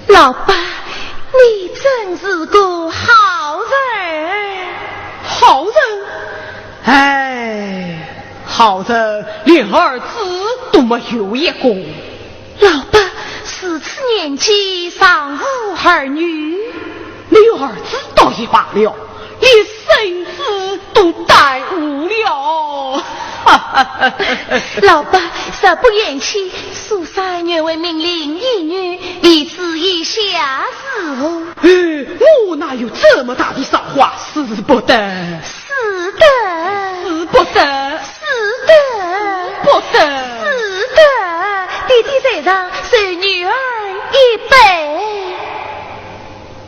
老伯，你真是个好人。好人？哎，好人连儿子都没有一个。老伯，如此年纪尚无儿女。没有儿子倒也罢了，连孙子都耽误了。老伯，若不嫌弃，苏三愿为命令一女，未知意下如何？哎，我哪有这么大的造化，使不得。使得。使不得。使得。使不得。使得。爹爹在上，受女儿一拜。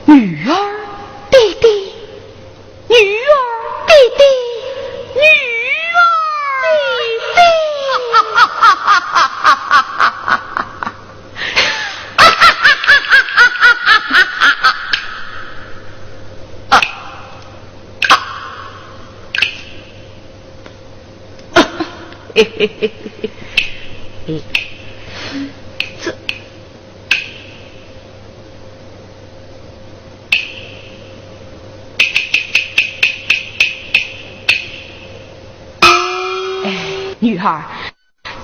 女儿？爹爹。 女儿，爹爹，女儿，爹爹。这，哎，女儿，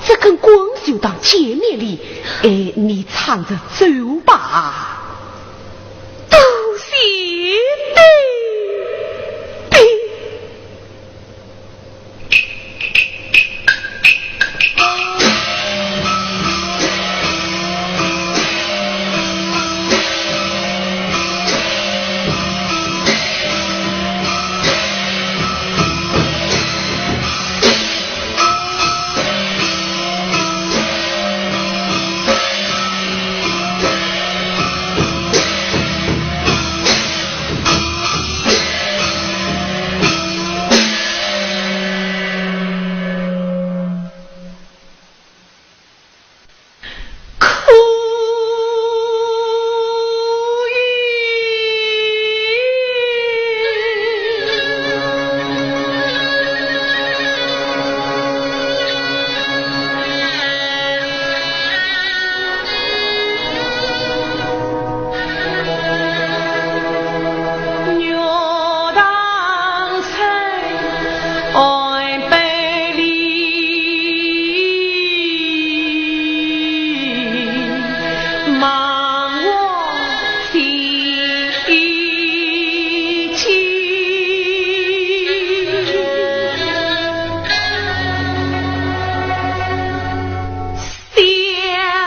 这根棍就当见面礼，哎，你撑着走吧。多谢爹爹。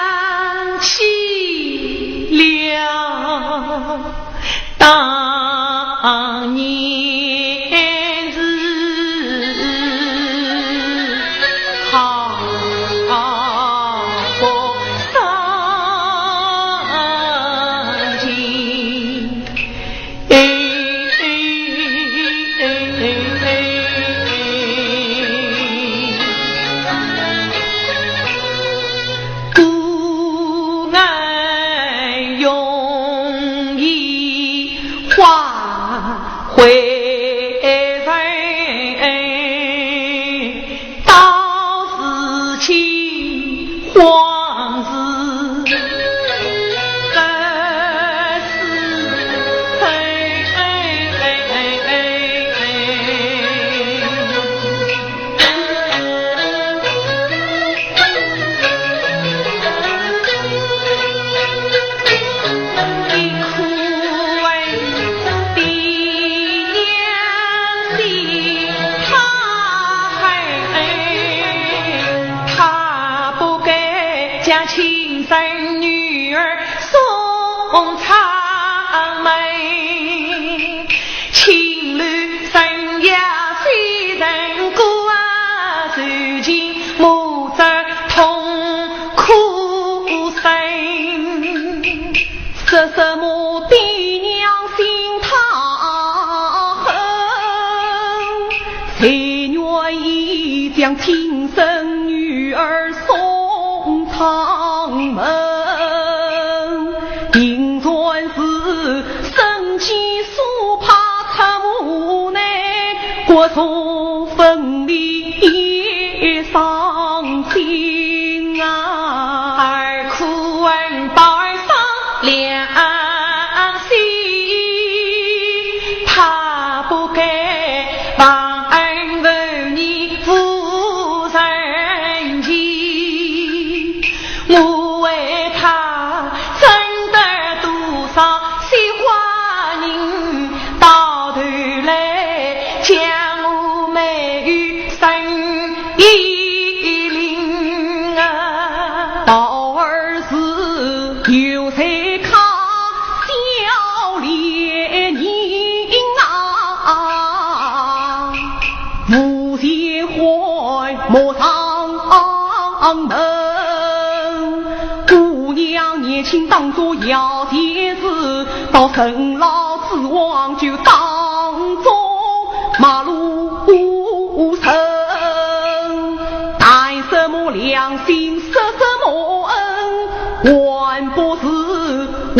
想起了当年事，好不伤心。 故人容易花会人，到时情 往事不是。他不该将亲生女儿送出门，情愿生下谁人过啊，受尽母子痛苦身。说什么爹娘心太狠， 谁愿意将亲生女儿送出门？定然是生计所迫出母难，骨肉分离也伤心啊。儿哭恩报儿伤良 心，他不该忘恩负义无人情。我为他争得多少鲜花银，到头来将我没有身 一零啊。宝儿是有才家小脸人啊，无钱还莫上门。姑娘年轻当作摇钱树，到人老珠黄就当作陌路人。 谈什么良心，说什么恩，还不是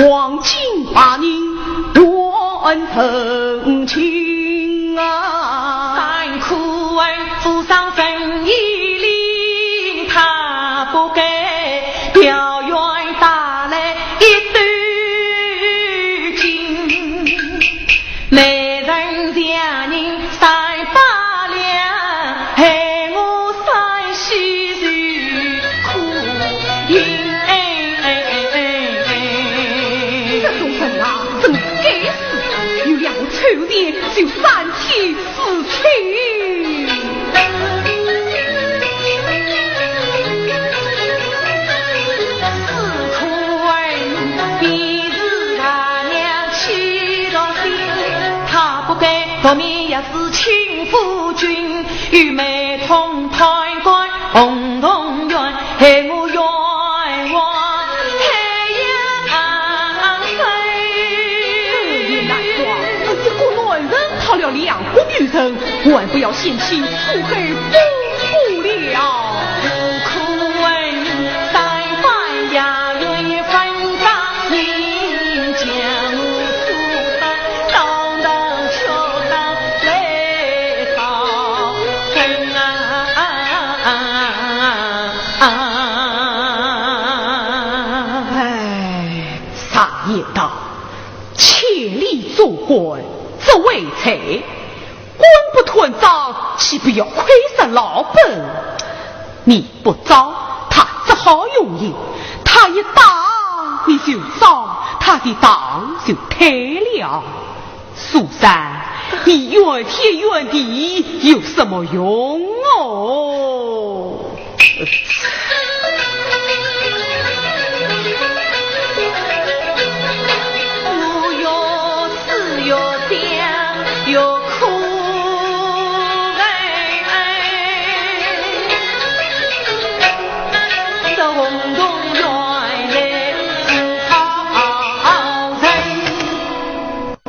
黄金白银换人情啊！三苦恩，无上仁义礼。就三妻四妾。这也难怪，这个男人讨了两个女人，还不要嫌弃楚河不富了。哎，常言道，千里做官只为财，官不断涨，岂不要亏煞老本？你不招，他只好用刑；他一打，你就招，他的当就退了。 苏三，你怨天怨地有什么用哦？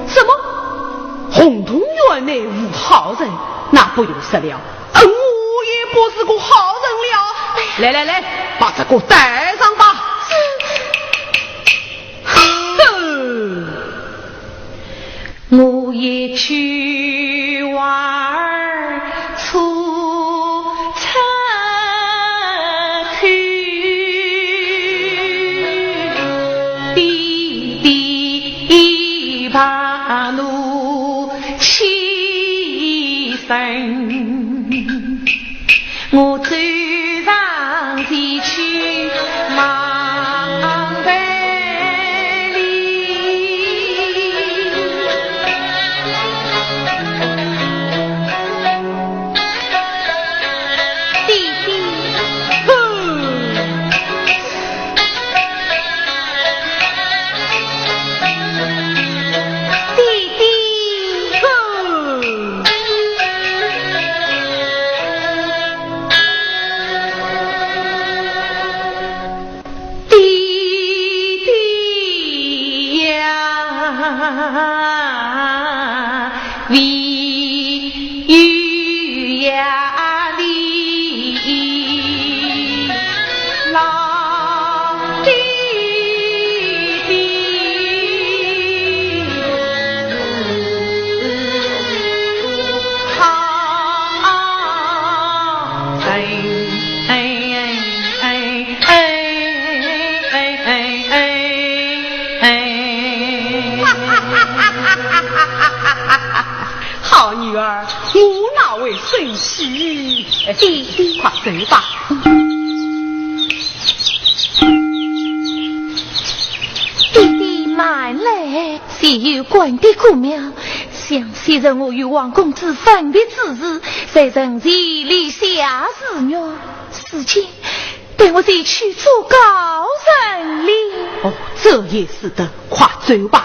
什么？洪洞县内无好人？那不用说了，我也不是个好人了。来来来，把这个带上吧。哼！好女儿，我哪会生气？哎，快走吧。爹爹慢来，前有关帝过庙，想昔日我与王公子分别之时，在城前立下誓愿，如今待我前去做告人哩。哦，这也使得，快走吧。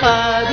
唉，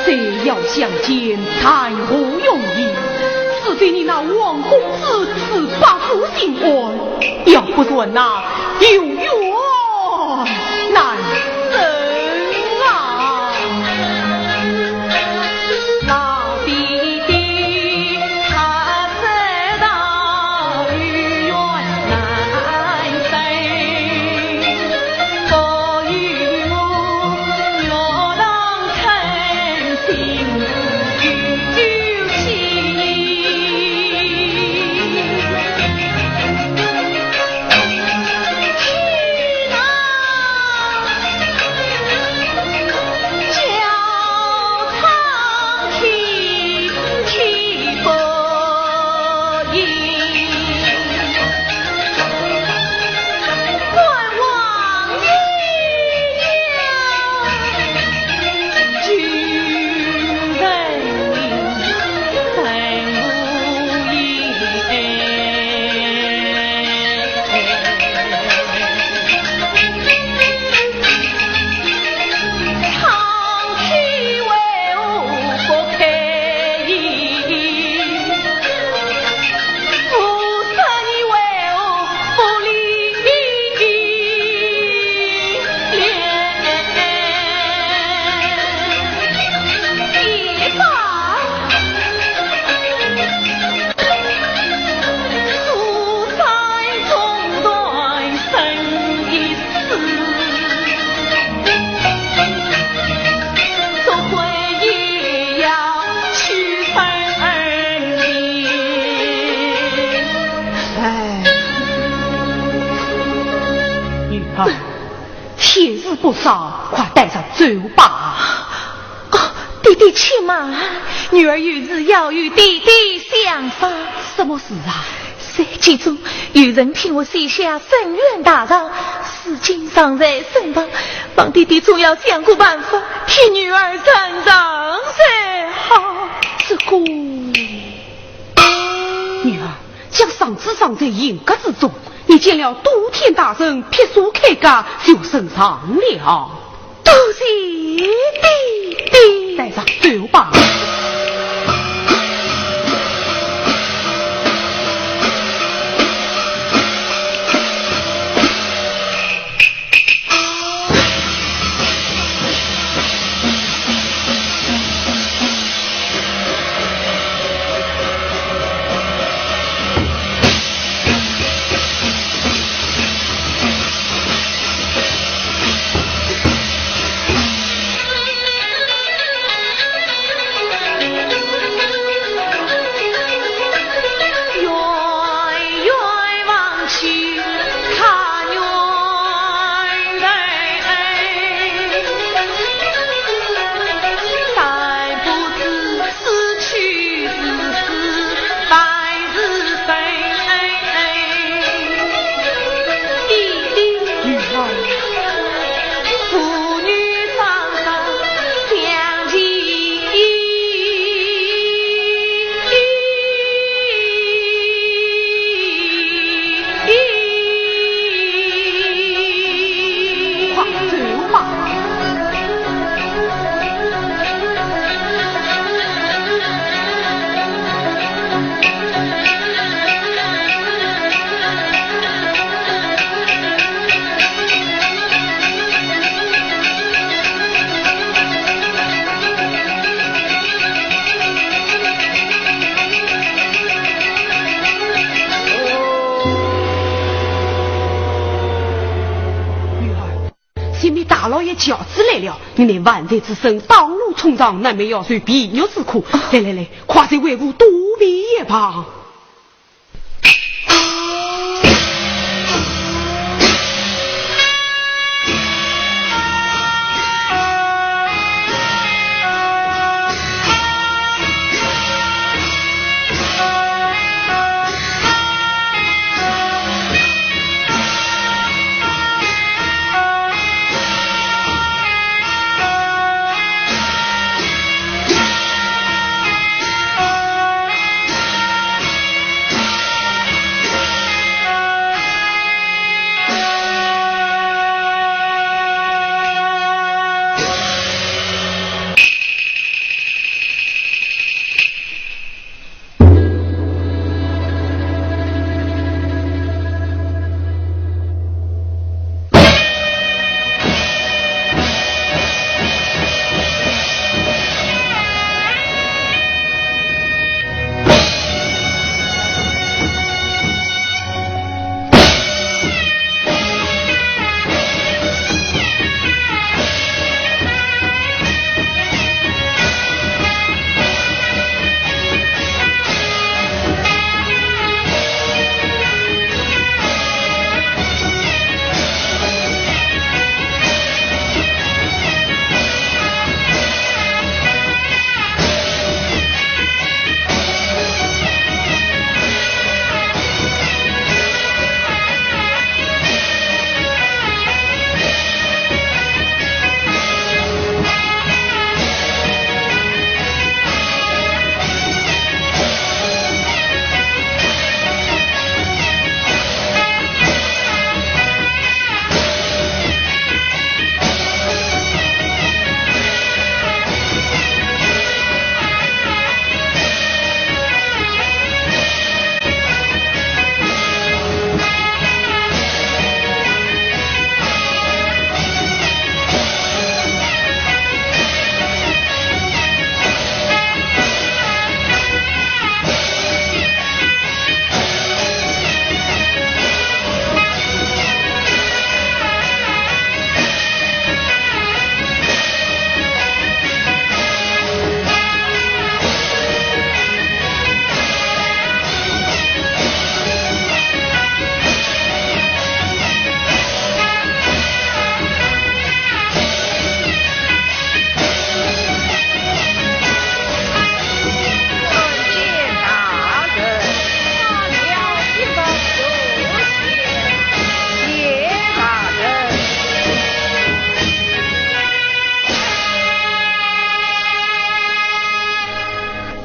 谁要相见，谈何容易？只对你那王公子是百苦心安，要不然那有缘难成啊。哎，女儿，天色不早，快带上走吧。哦，爹爹且慢，女儿有事要与爹爹商商。什么事啊？ 三更中，有人替我写下申冤大状，如今尚在身旁，望爹爹总要想个办法，替女儿伸张才好。这个，女儿，将状子藏在银阁之中，你见了都天大人，劈锁开盖，就伸张了。 多谢爹爹。带上走吧。了，你乃万岁之孙，当路冲撞，难免要受皮肉之苦。来来来，快随为父多避一旁。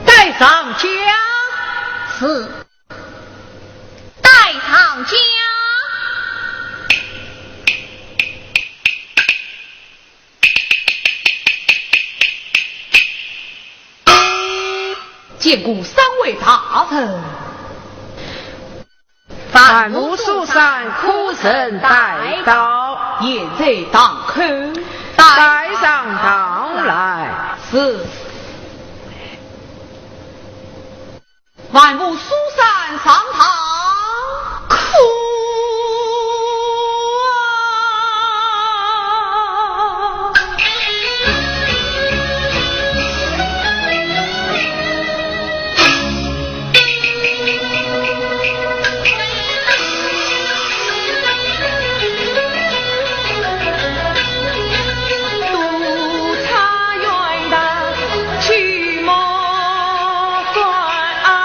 带上驾。是。带上驾。见过三位大人。 万福书生可曾带到？现在堂口。带上堂来。是。万福书生上堂。可啊！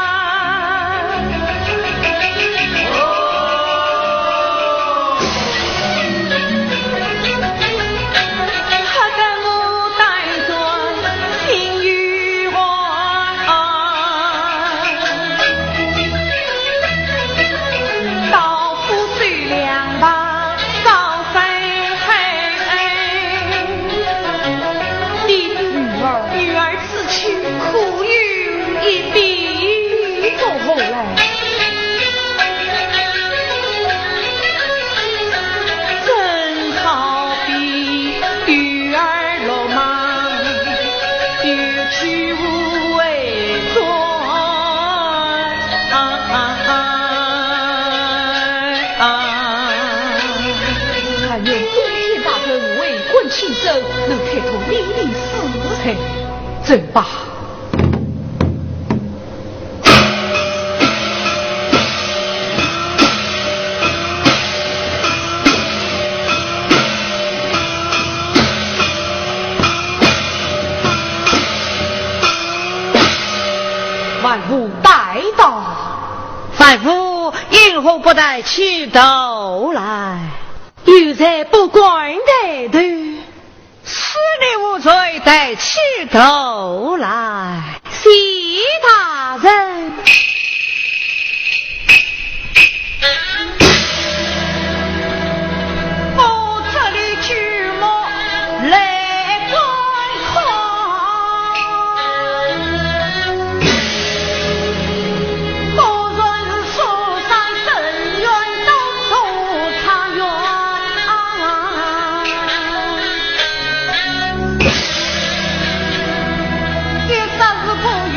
嘿，走吧。万福带到。万福，因何不抬起头来？有罪不敢抬头。 是你无罪，抬起头来。谢大人。我这里举目来观看。 果然是书生深院读书状元，一直是不远，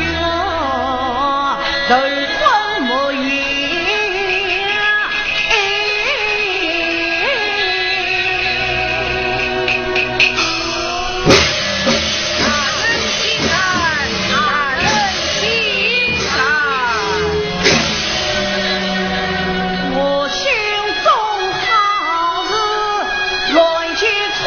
头昏目眩。 大人请安，大人请安。我心中好事乱结串。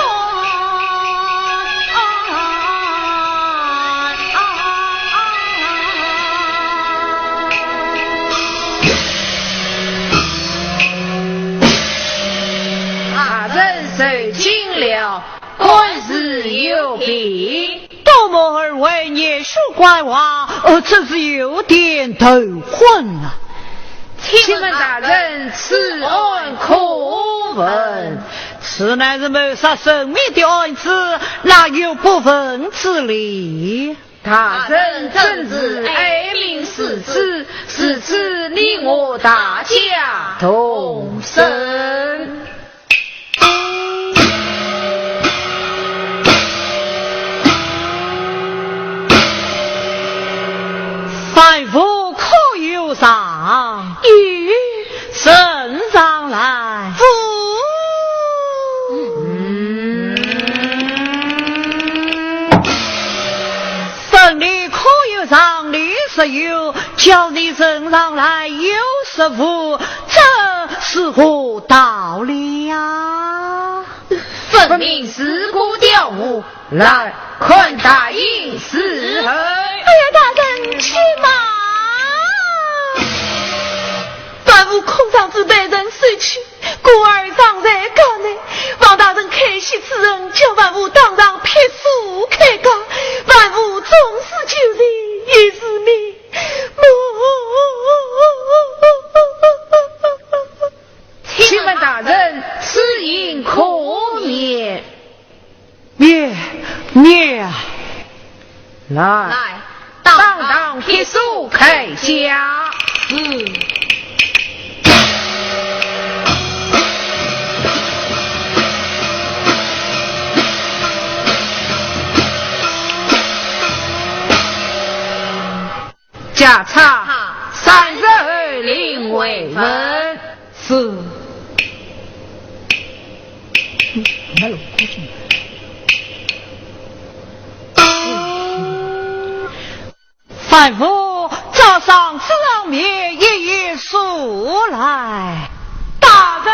大人受惊了， 官司有病。多蒙二位严肃观望，呃，真是有点头昏啊。请问大人，此案可问？此乃是谋杀沈敏的案子，哪有不问之理？大人正是爱民如子，如此你我大家同审。 万福可有状？有。呈上来。嗯。问你可有状？你说有，叫你呈上来又说无，这是何道理呀？ 分明是个刁妇，来，看她因何。哎呀，大人且慢！万福恐状子被人收去，故而尚在监内，望大人开释此人，叫万福当场劈手开解。万福终是救人，亦是你。 请问大人，此印可验？验，验啊！来，来，当当劈手开解。嗯。 加差三十二令为文。是。没有，不行。万福，照上这张面一一述来。大人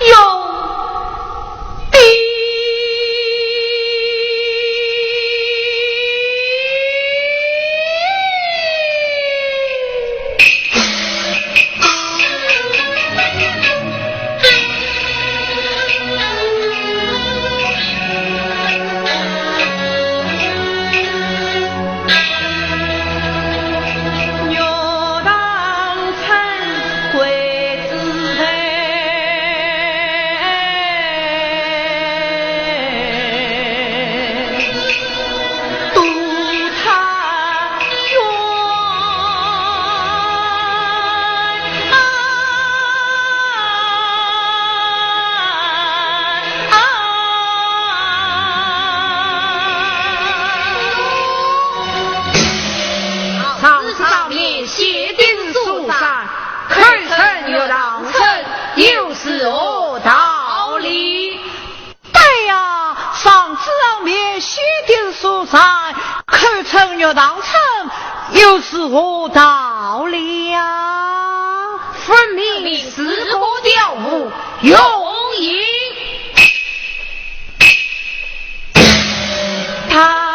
有玉堂春又是何道理呀？分明是个刁妇，容易。他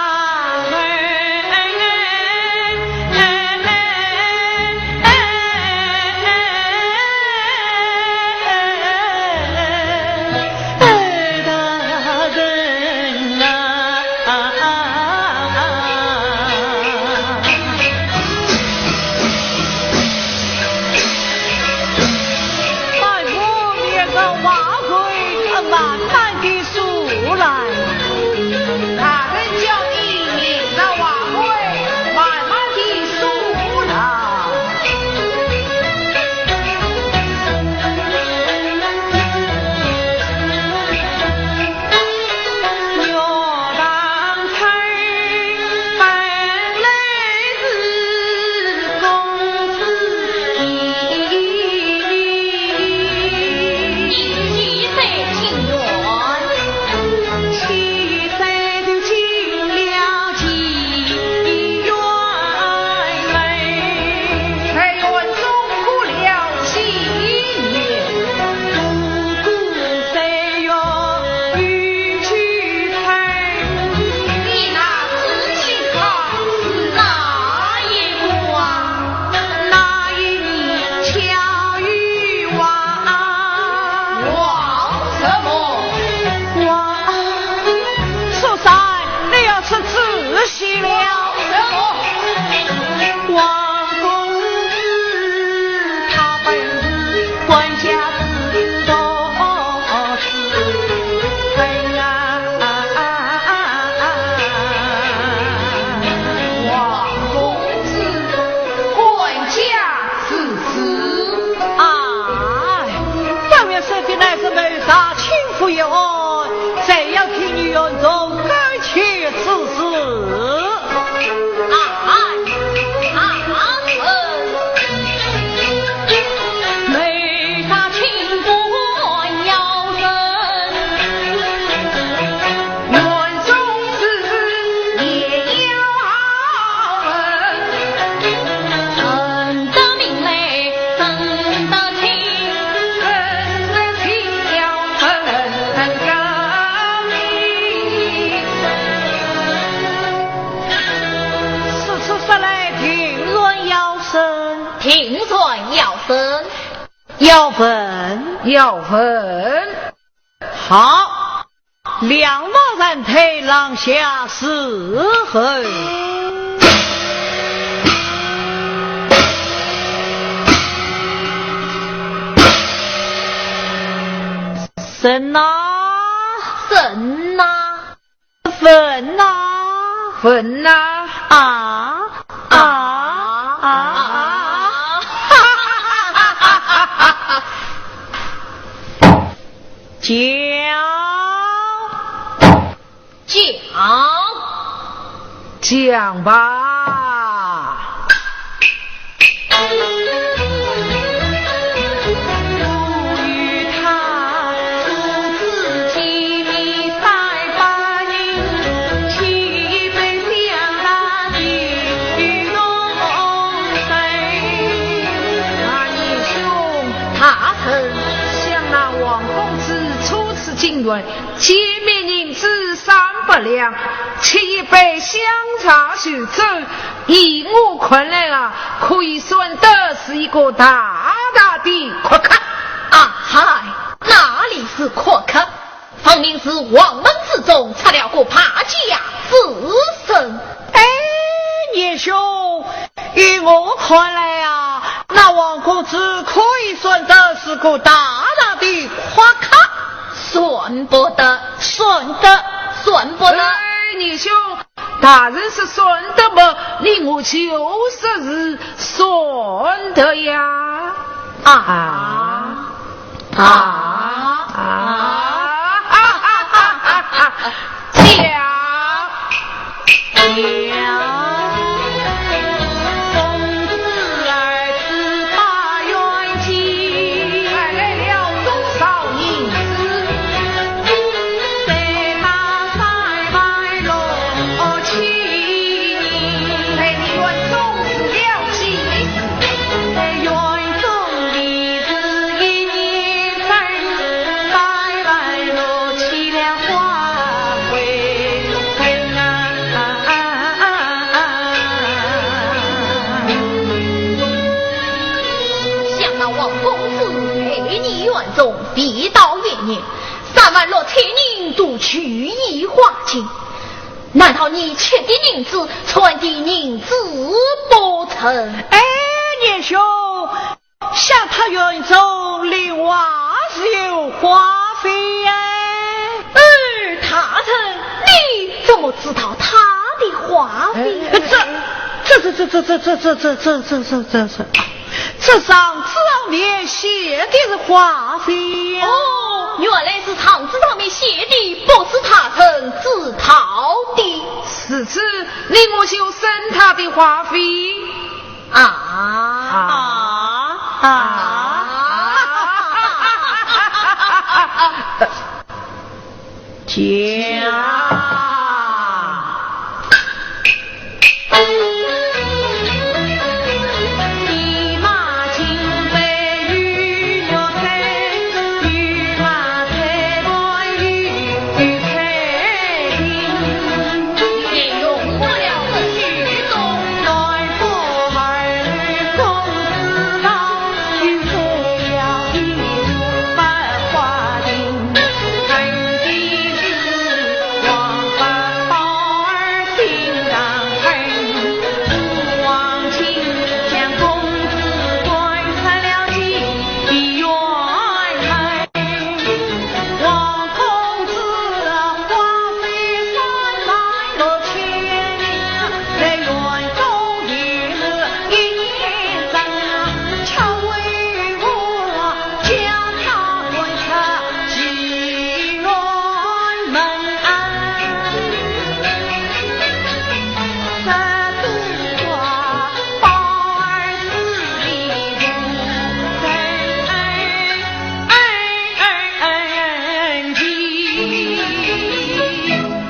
以我看来啊，可以算得是一个大大的阔客。啊嗨，哪里是阔客，分明是王门之中出了个败家子孙。哎，年兄，以我看来啊，那王公子可以算得是个大大的阔客。算不得，算得，算不得。哎，年兄，大人是算得么，你我就是算得呀。啊啊啊！情，难道你吃的银子，穿的银子不成？哎，年兄，想他园中另外是有花费呀。哎，大人，你怎么知道他的花费？哎，这，这，这，这，这，这，这，这，这，这，这，这，这上纸上面写的是花费呀。哦，原来是上纸上面写的，不是大人知道的。如此，你我就省他的花费。啊，啊，啊。讲。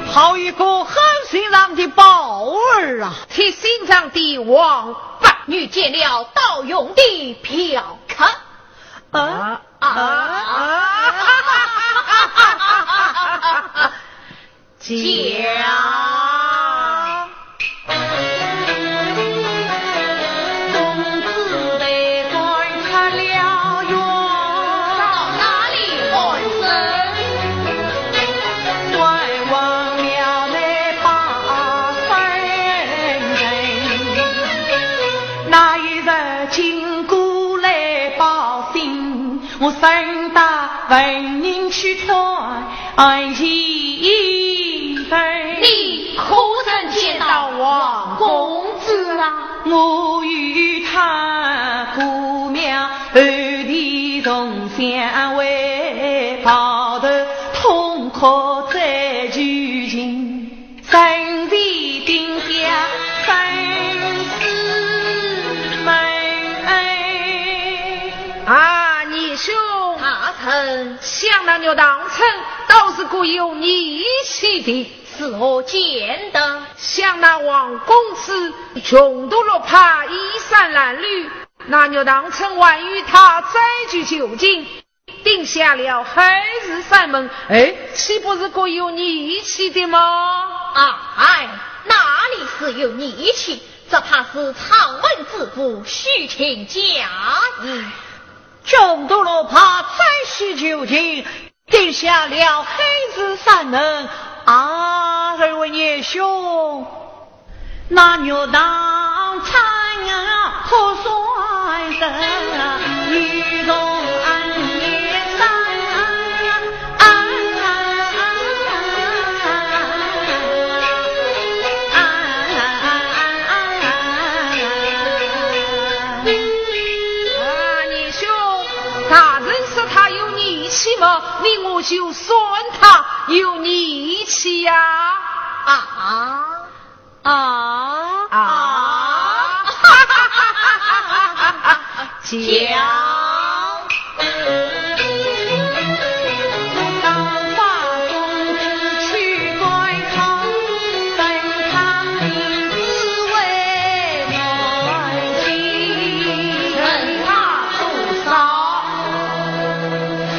好一个狠心肠的宝儿啊！铁心肠的王八。你见了盗用的嫖客。啊？啊？啊？讲。公子被赶出了园。到哪里安身？关王庙内把身人。那一日经过来报信， 我身带文人去参议。你可曾见到王公子啊？我与他过庙，后殿重相会，抱头痛哭最求情。 身前定下生死门。啊，年兄。大人。想那玉堂春倒是个有义气的。是何见得？想那王公子穷途落魄，衣衫褴褛，那玉堂春还与他再聚旧情， 定下了海誓山盟，哎，岂不是个有义气的吗？啊，哎，哪里是有义气？只怕是唱文之舞，虚情假意。穷途落魄再续旧情，定下了海誓山盟。啊，二位年兄， 那玉堂春呀，可算是有重恩义深啊！啊，年兄，大人说他有义气嘛，你我就算他有义气呀！啊？ 啊？啊？讲。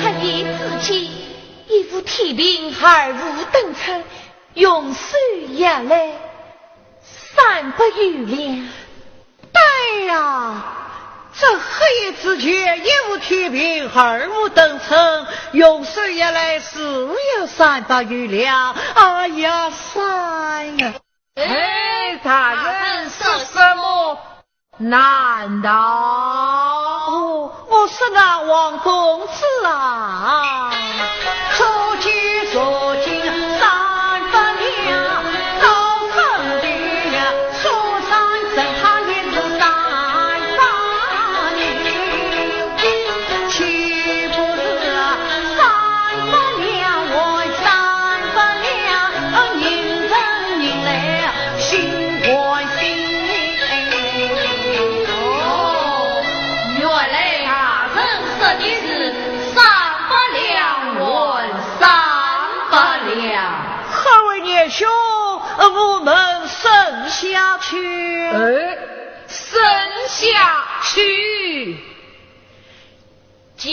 黑夜之间，一无天平，二无灯春，用手一laik，三百余两。对呀，这黑夜之间，一无天平，二无灯神，用水也来，水也散不去了。哎呀，算了。哎，大人说什么？难道……哦，我说啊，王公子啊。哦，原来大人说的是三百两还三百两。好位年兄，我们省下去。哎，省下去。讲。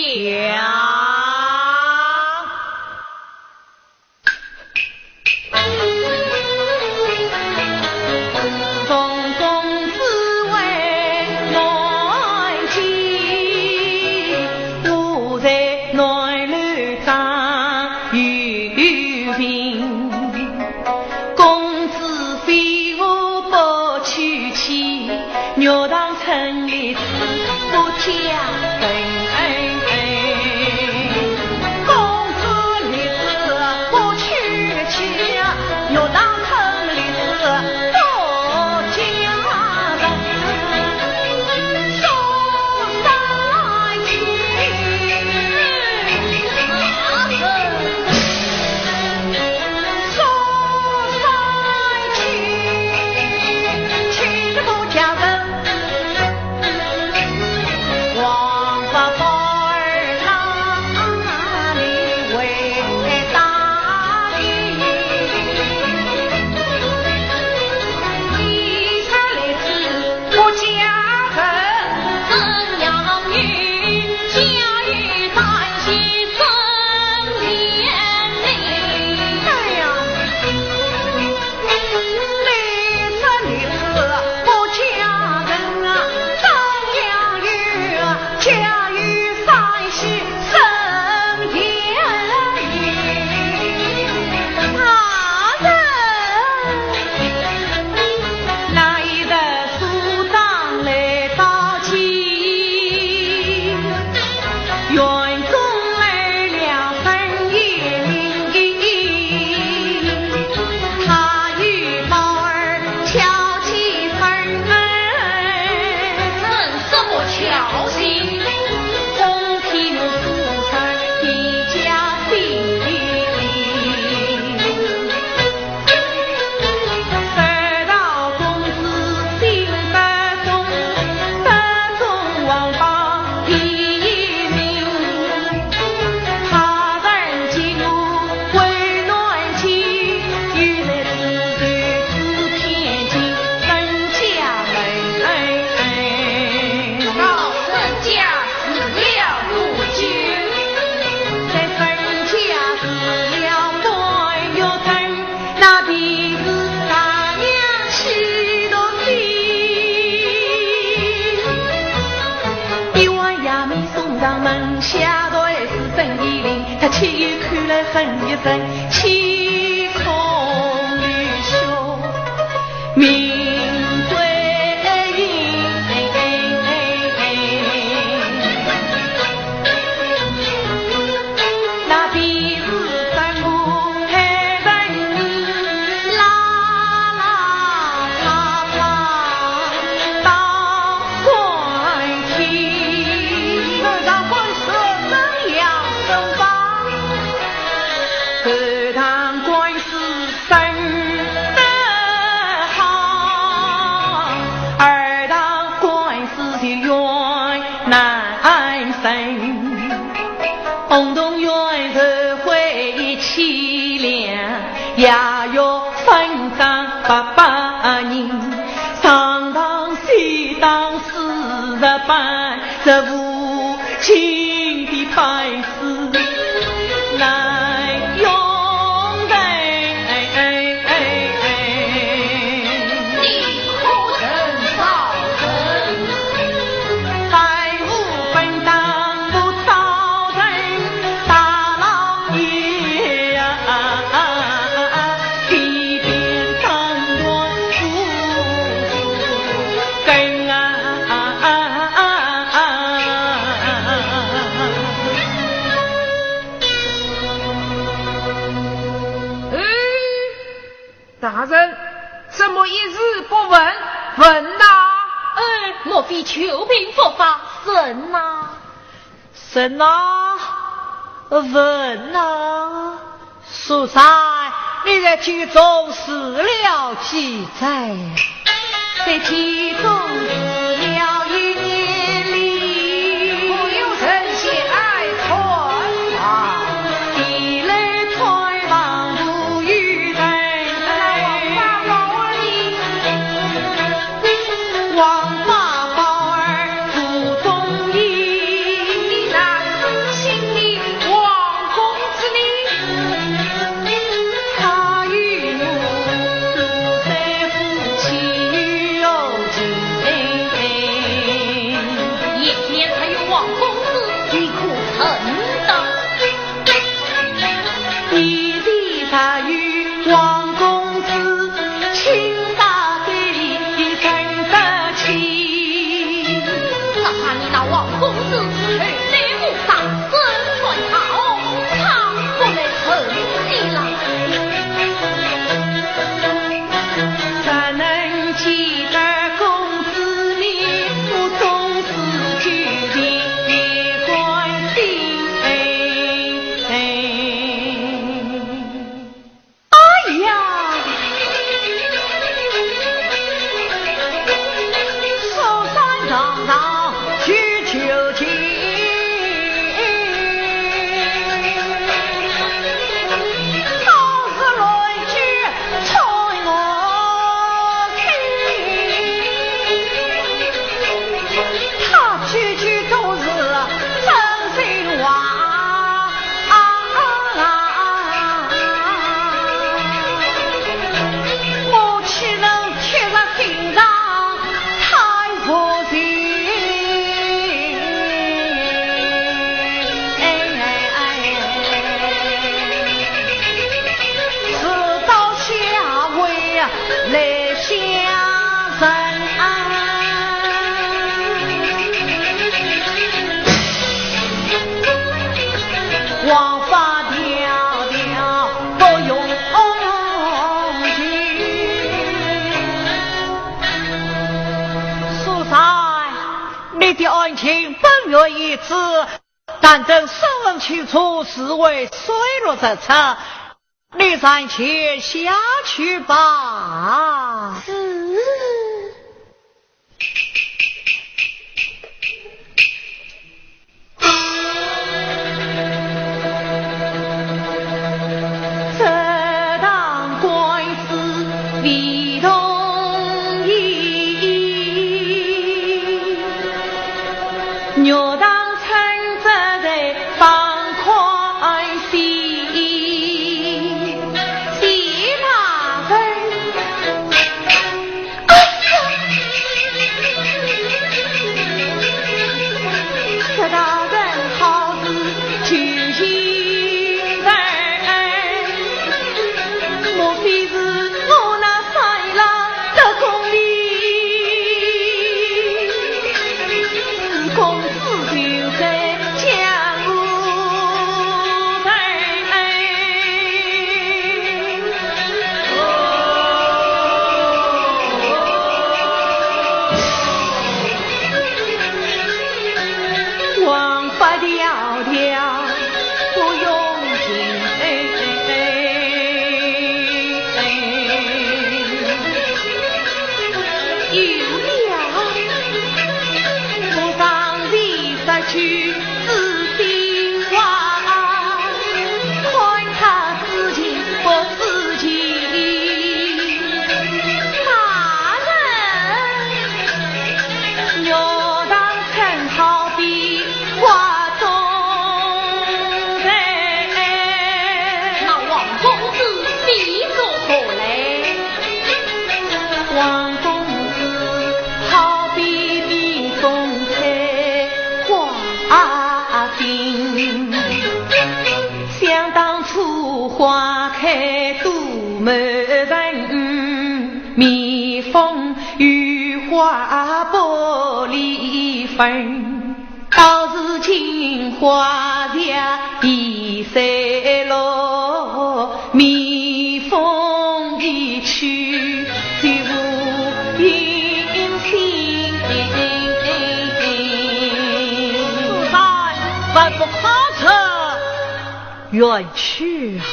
问呐？哎，莫非邱平复发？问呐？问呐？问呐？苏三，你在其中住了几载？在其中住了一年哩。可有人前来探望？前来探望无有人。那王八宝儿呢？ 王八宝儿不中意。那知心的王公子呢？他与我在夫妻有情。眼前只有王公子，你可认得？ 你的大爷王公子，亲家对你真得起。哪怕你那王公子，头戴乌纱，身穿茶袄，他不来称心啦。 哎呀！他句句都是真心话。 我岂能贴在心上太负心？事到下回来相认。 王法迢迢不容情。苏三，你的案情本院已知，但等审问清楚，是为水落石出，你暂且下去吧。是。 这堂官司未动意，玉堂春则在放宽心。 谢大人。哎呀！谢大人好似救星人，莫非是我那三郎得功哩？ 公子就在江湖上。王法迢迢不容情。 有了，我上前失去仔细话，看他知情不知情。大人，玉堂春好比 花中人。那王公子比作何来？王公子好比蜜中采花并，想当初花开多迷人，蜜蜂与花不离分。 到如今花谢已散落，蜜蜂已去，就无影不怕他远去啊。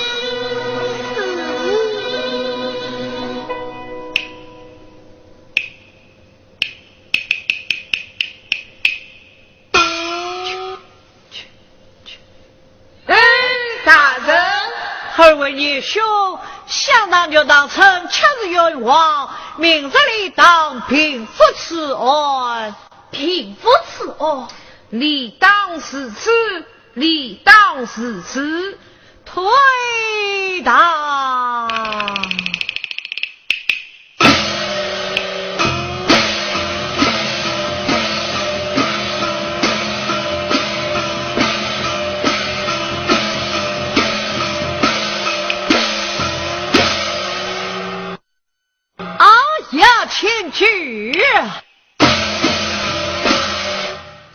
哎，大人。二位义兄，想那玉堂春确实冤枉，明日理当平复此案。平复此案？理当如此，理当如此。退堂。啊呀，千岁！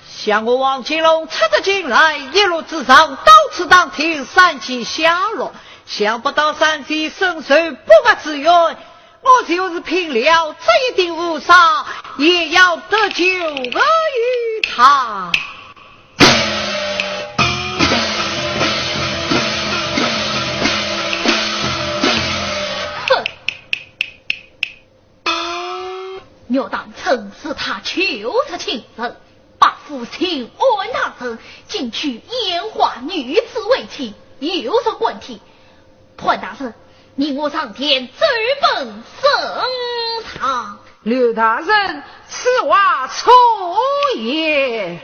想我王金龙出得京来，一路之上到此打听三姐下落，想不到三姐身受不白之冤，我就是拼了这一顶乌纱，也要得救于她。哼！ 玉堂春是他旧识情人，伯父请安大人，竟娶烟花女子为妻，有失官体。潘大人，你我上殿奏本升堂。刘大人，此话错也。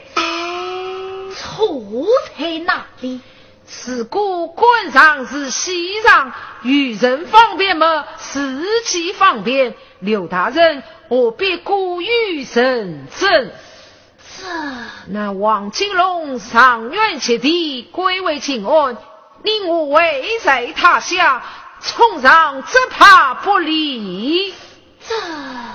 错在哪里？ 自古官场是戏场，与人方便么，自己方便。刘大人何必过于认真？这……那王金龙上元及第，贵为巡按，你我位在他下，冲上只怕不利。这……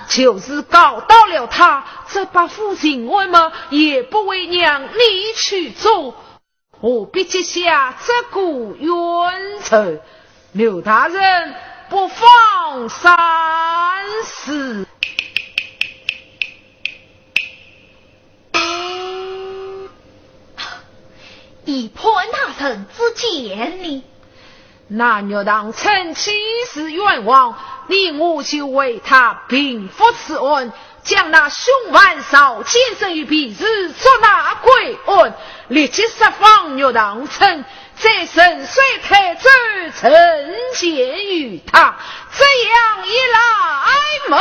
就是告到了他，这伯父巡按么，也不会让你去做。 何必结下这股冤仇？刘大人不妨三思。依潘大人之见呢？ 那玉堂春既是冤枉，你我就为他平复此案，将那凶犯赵建生与皮氏捉拿归案，立即释放玉堂春，再顺水推舟，惩戒于他。这样一来嘛，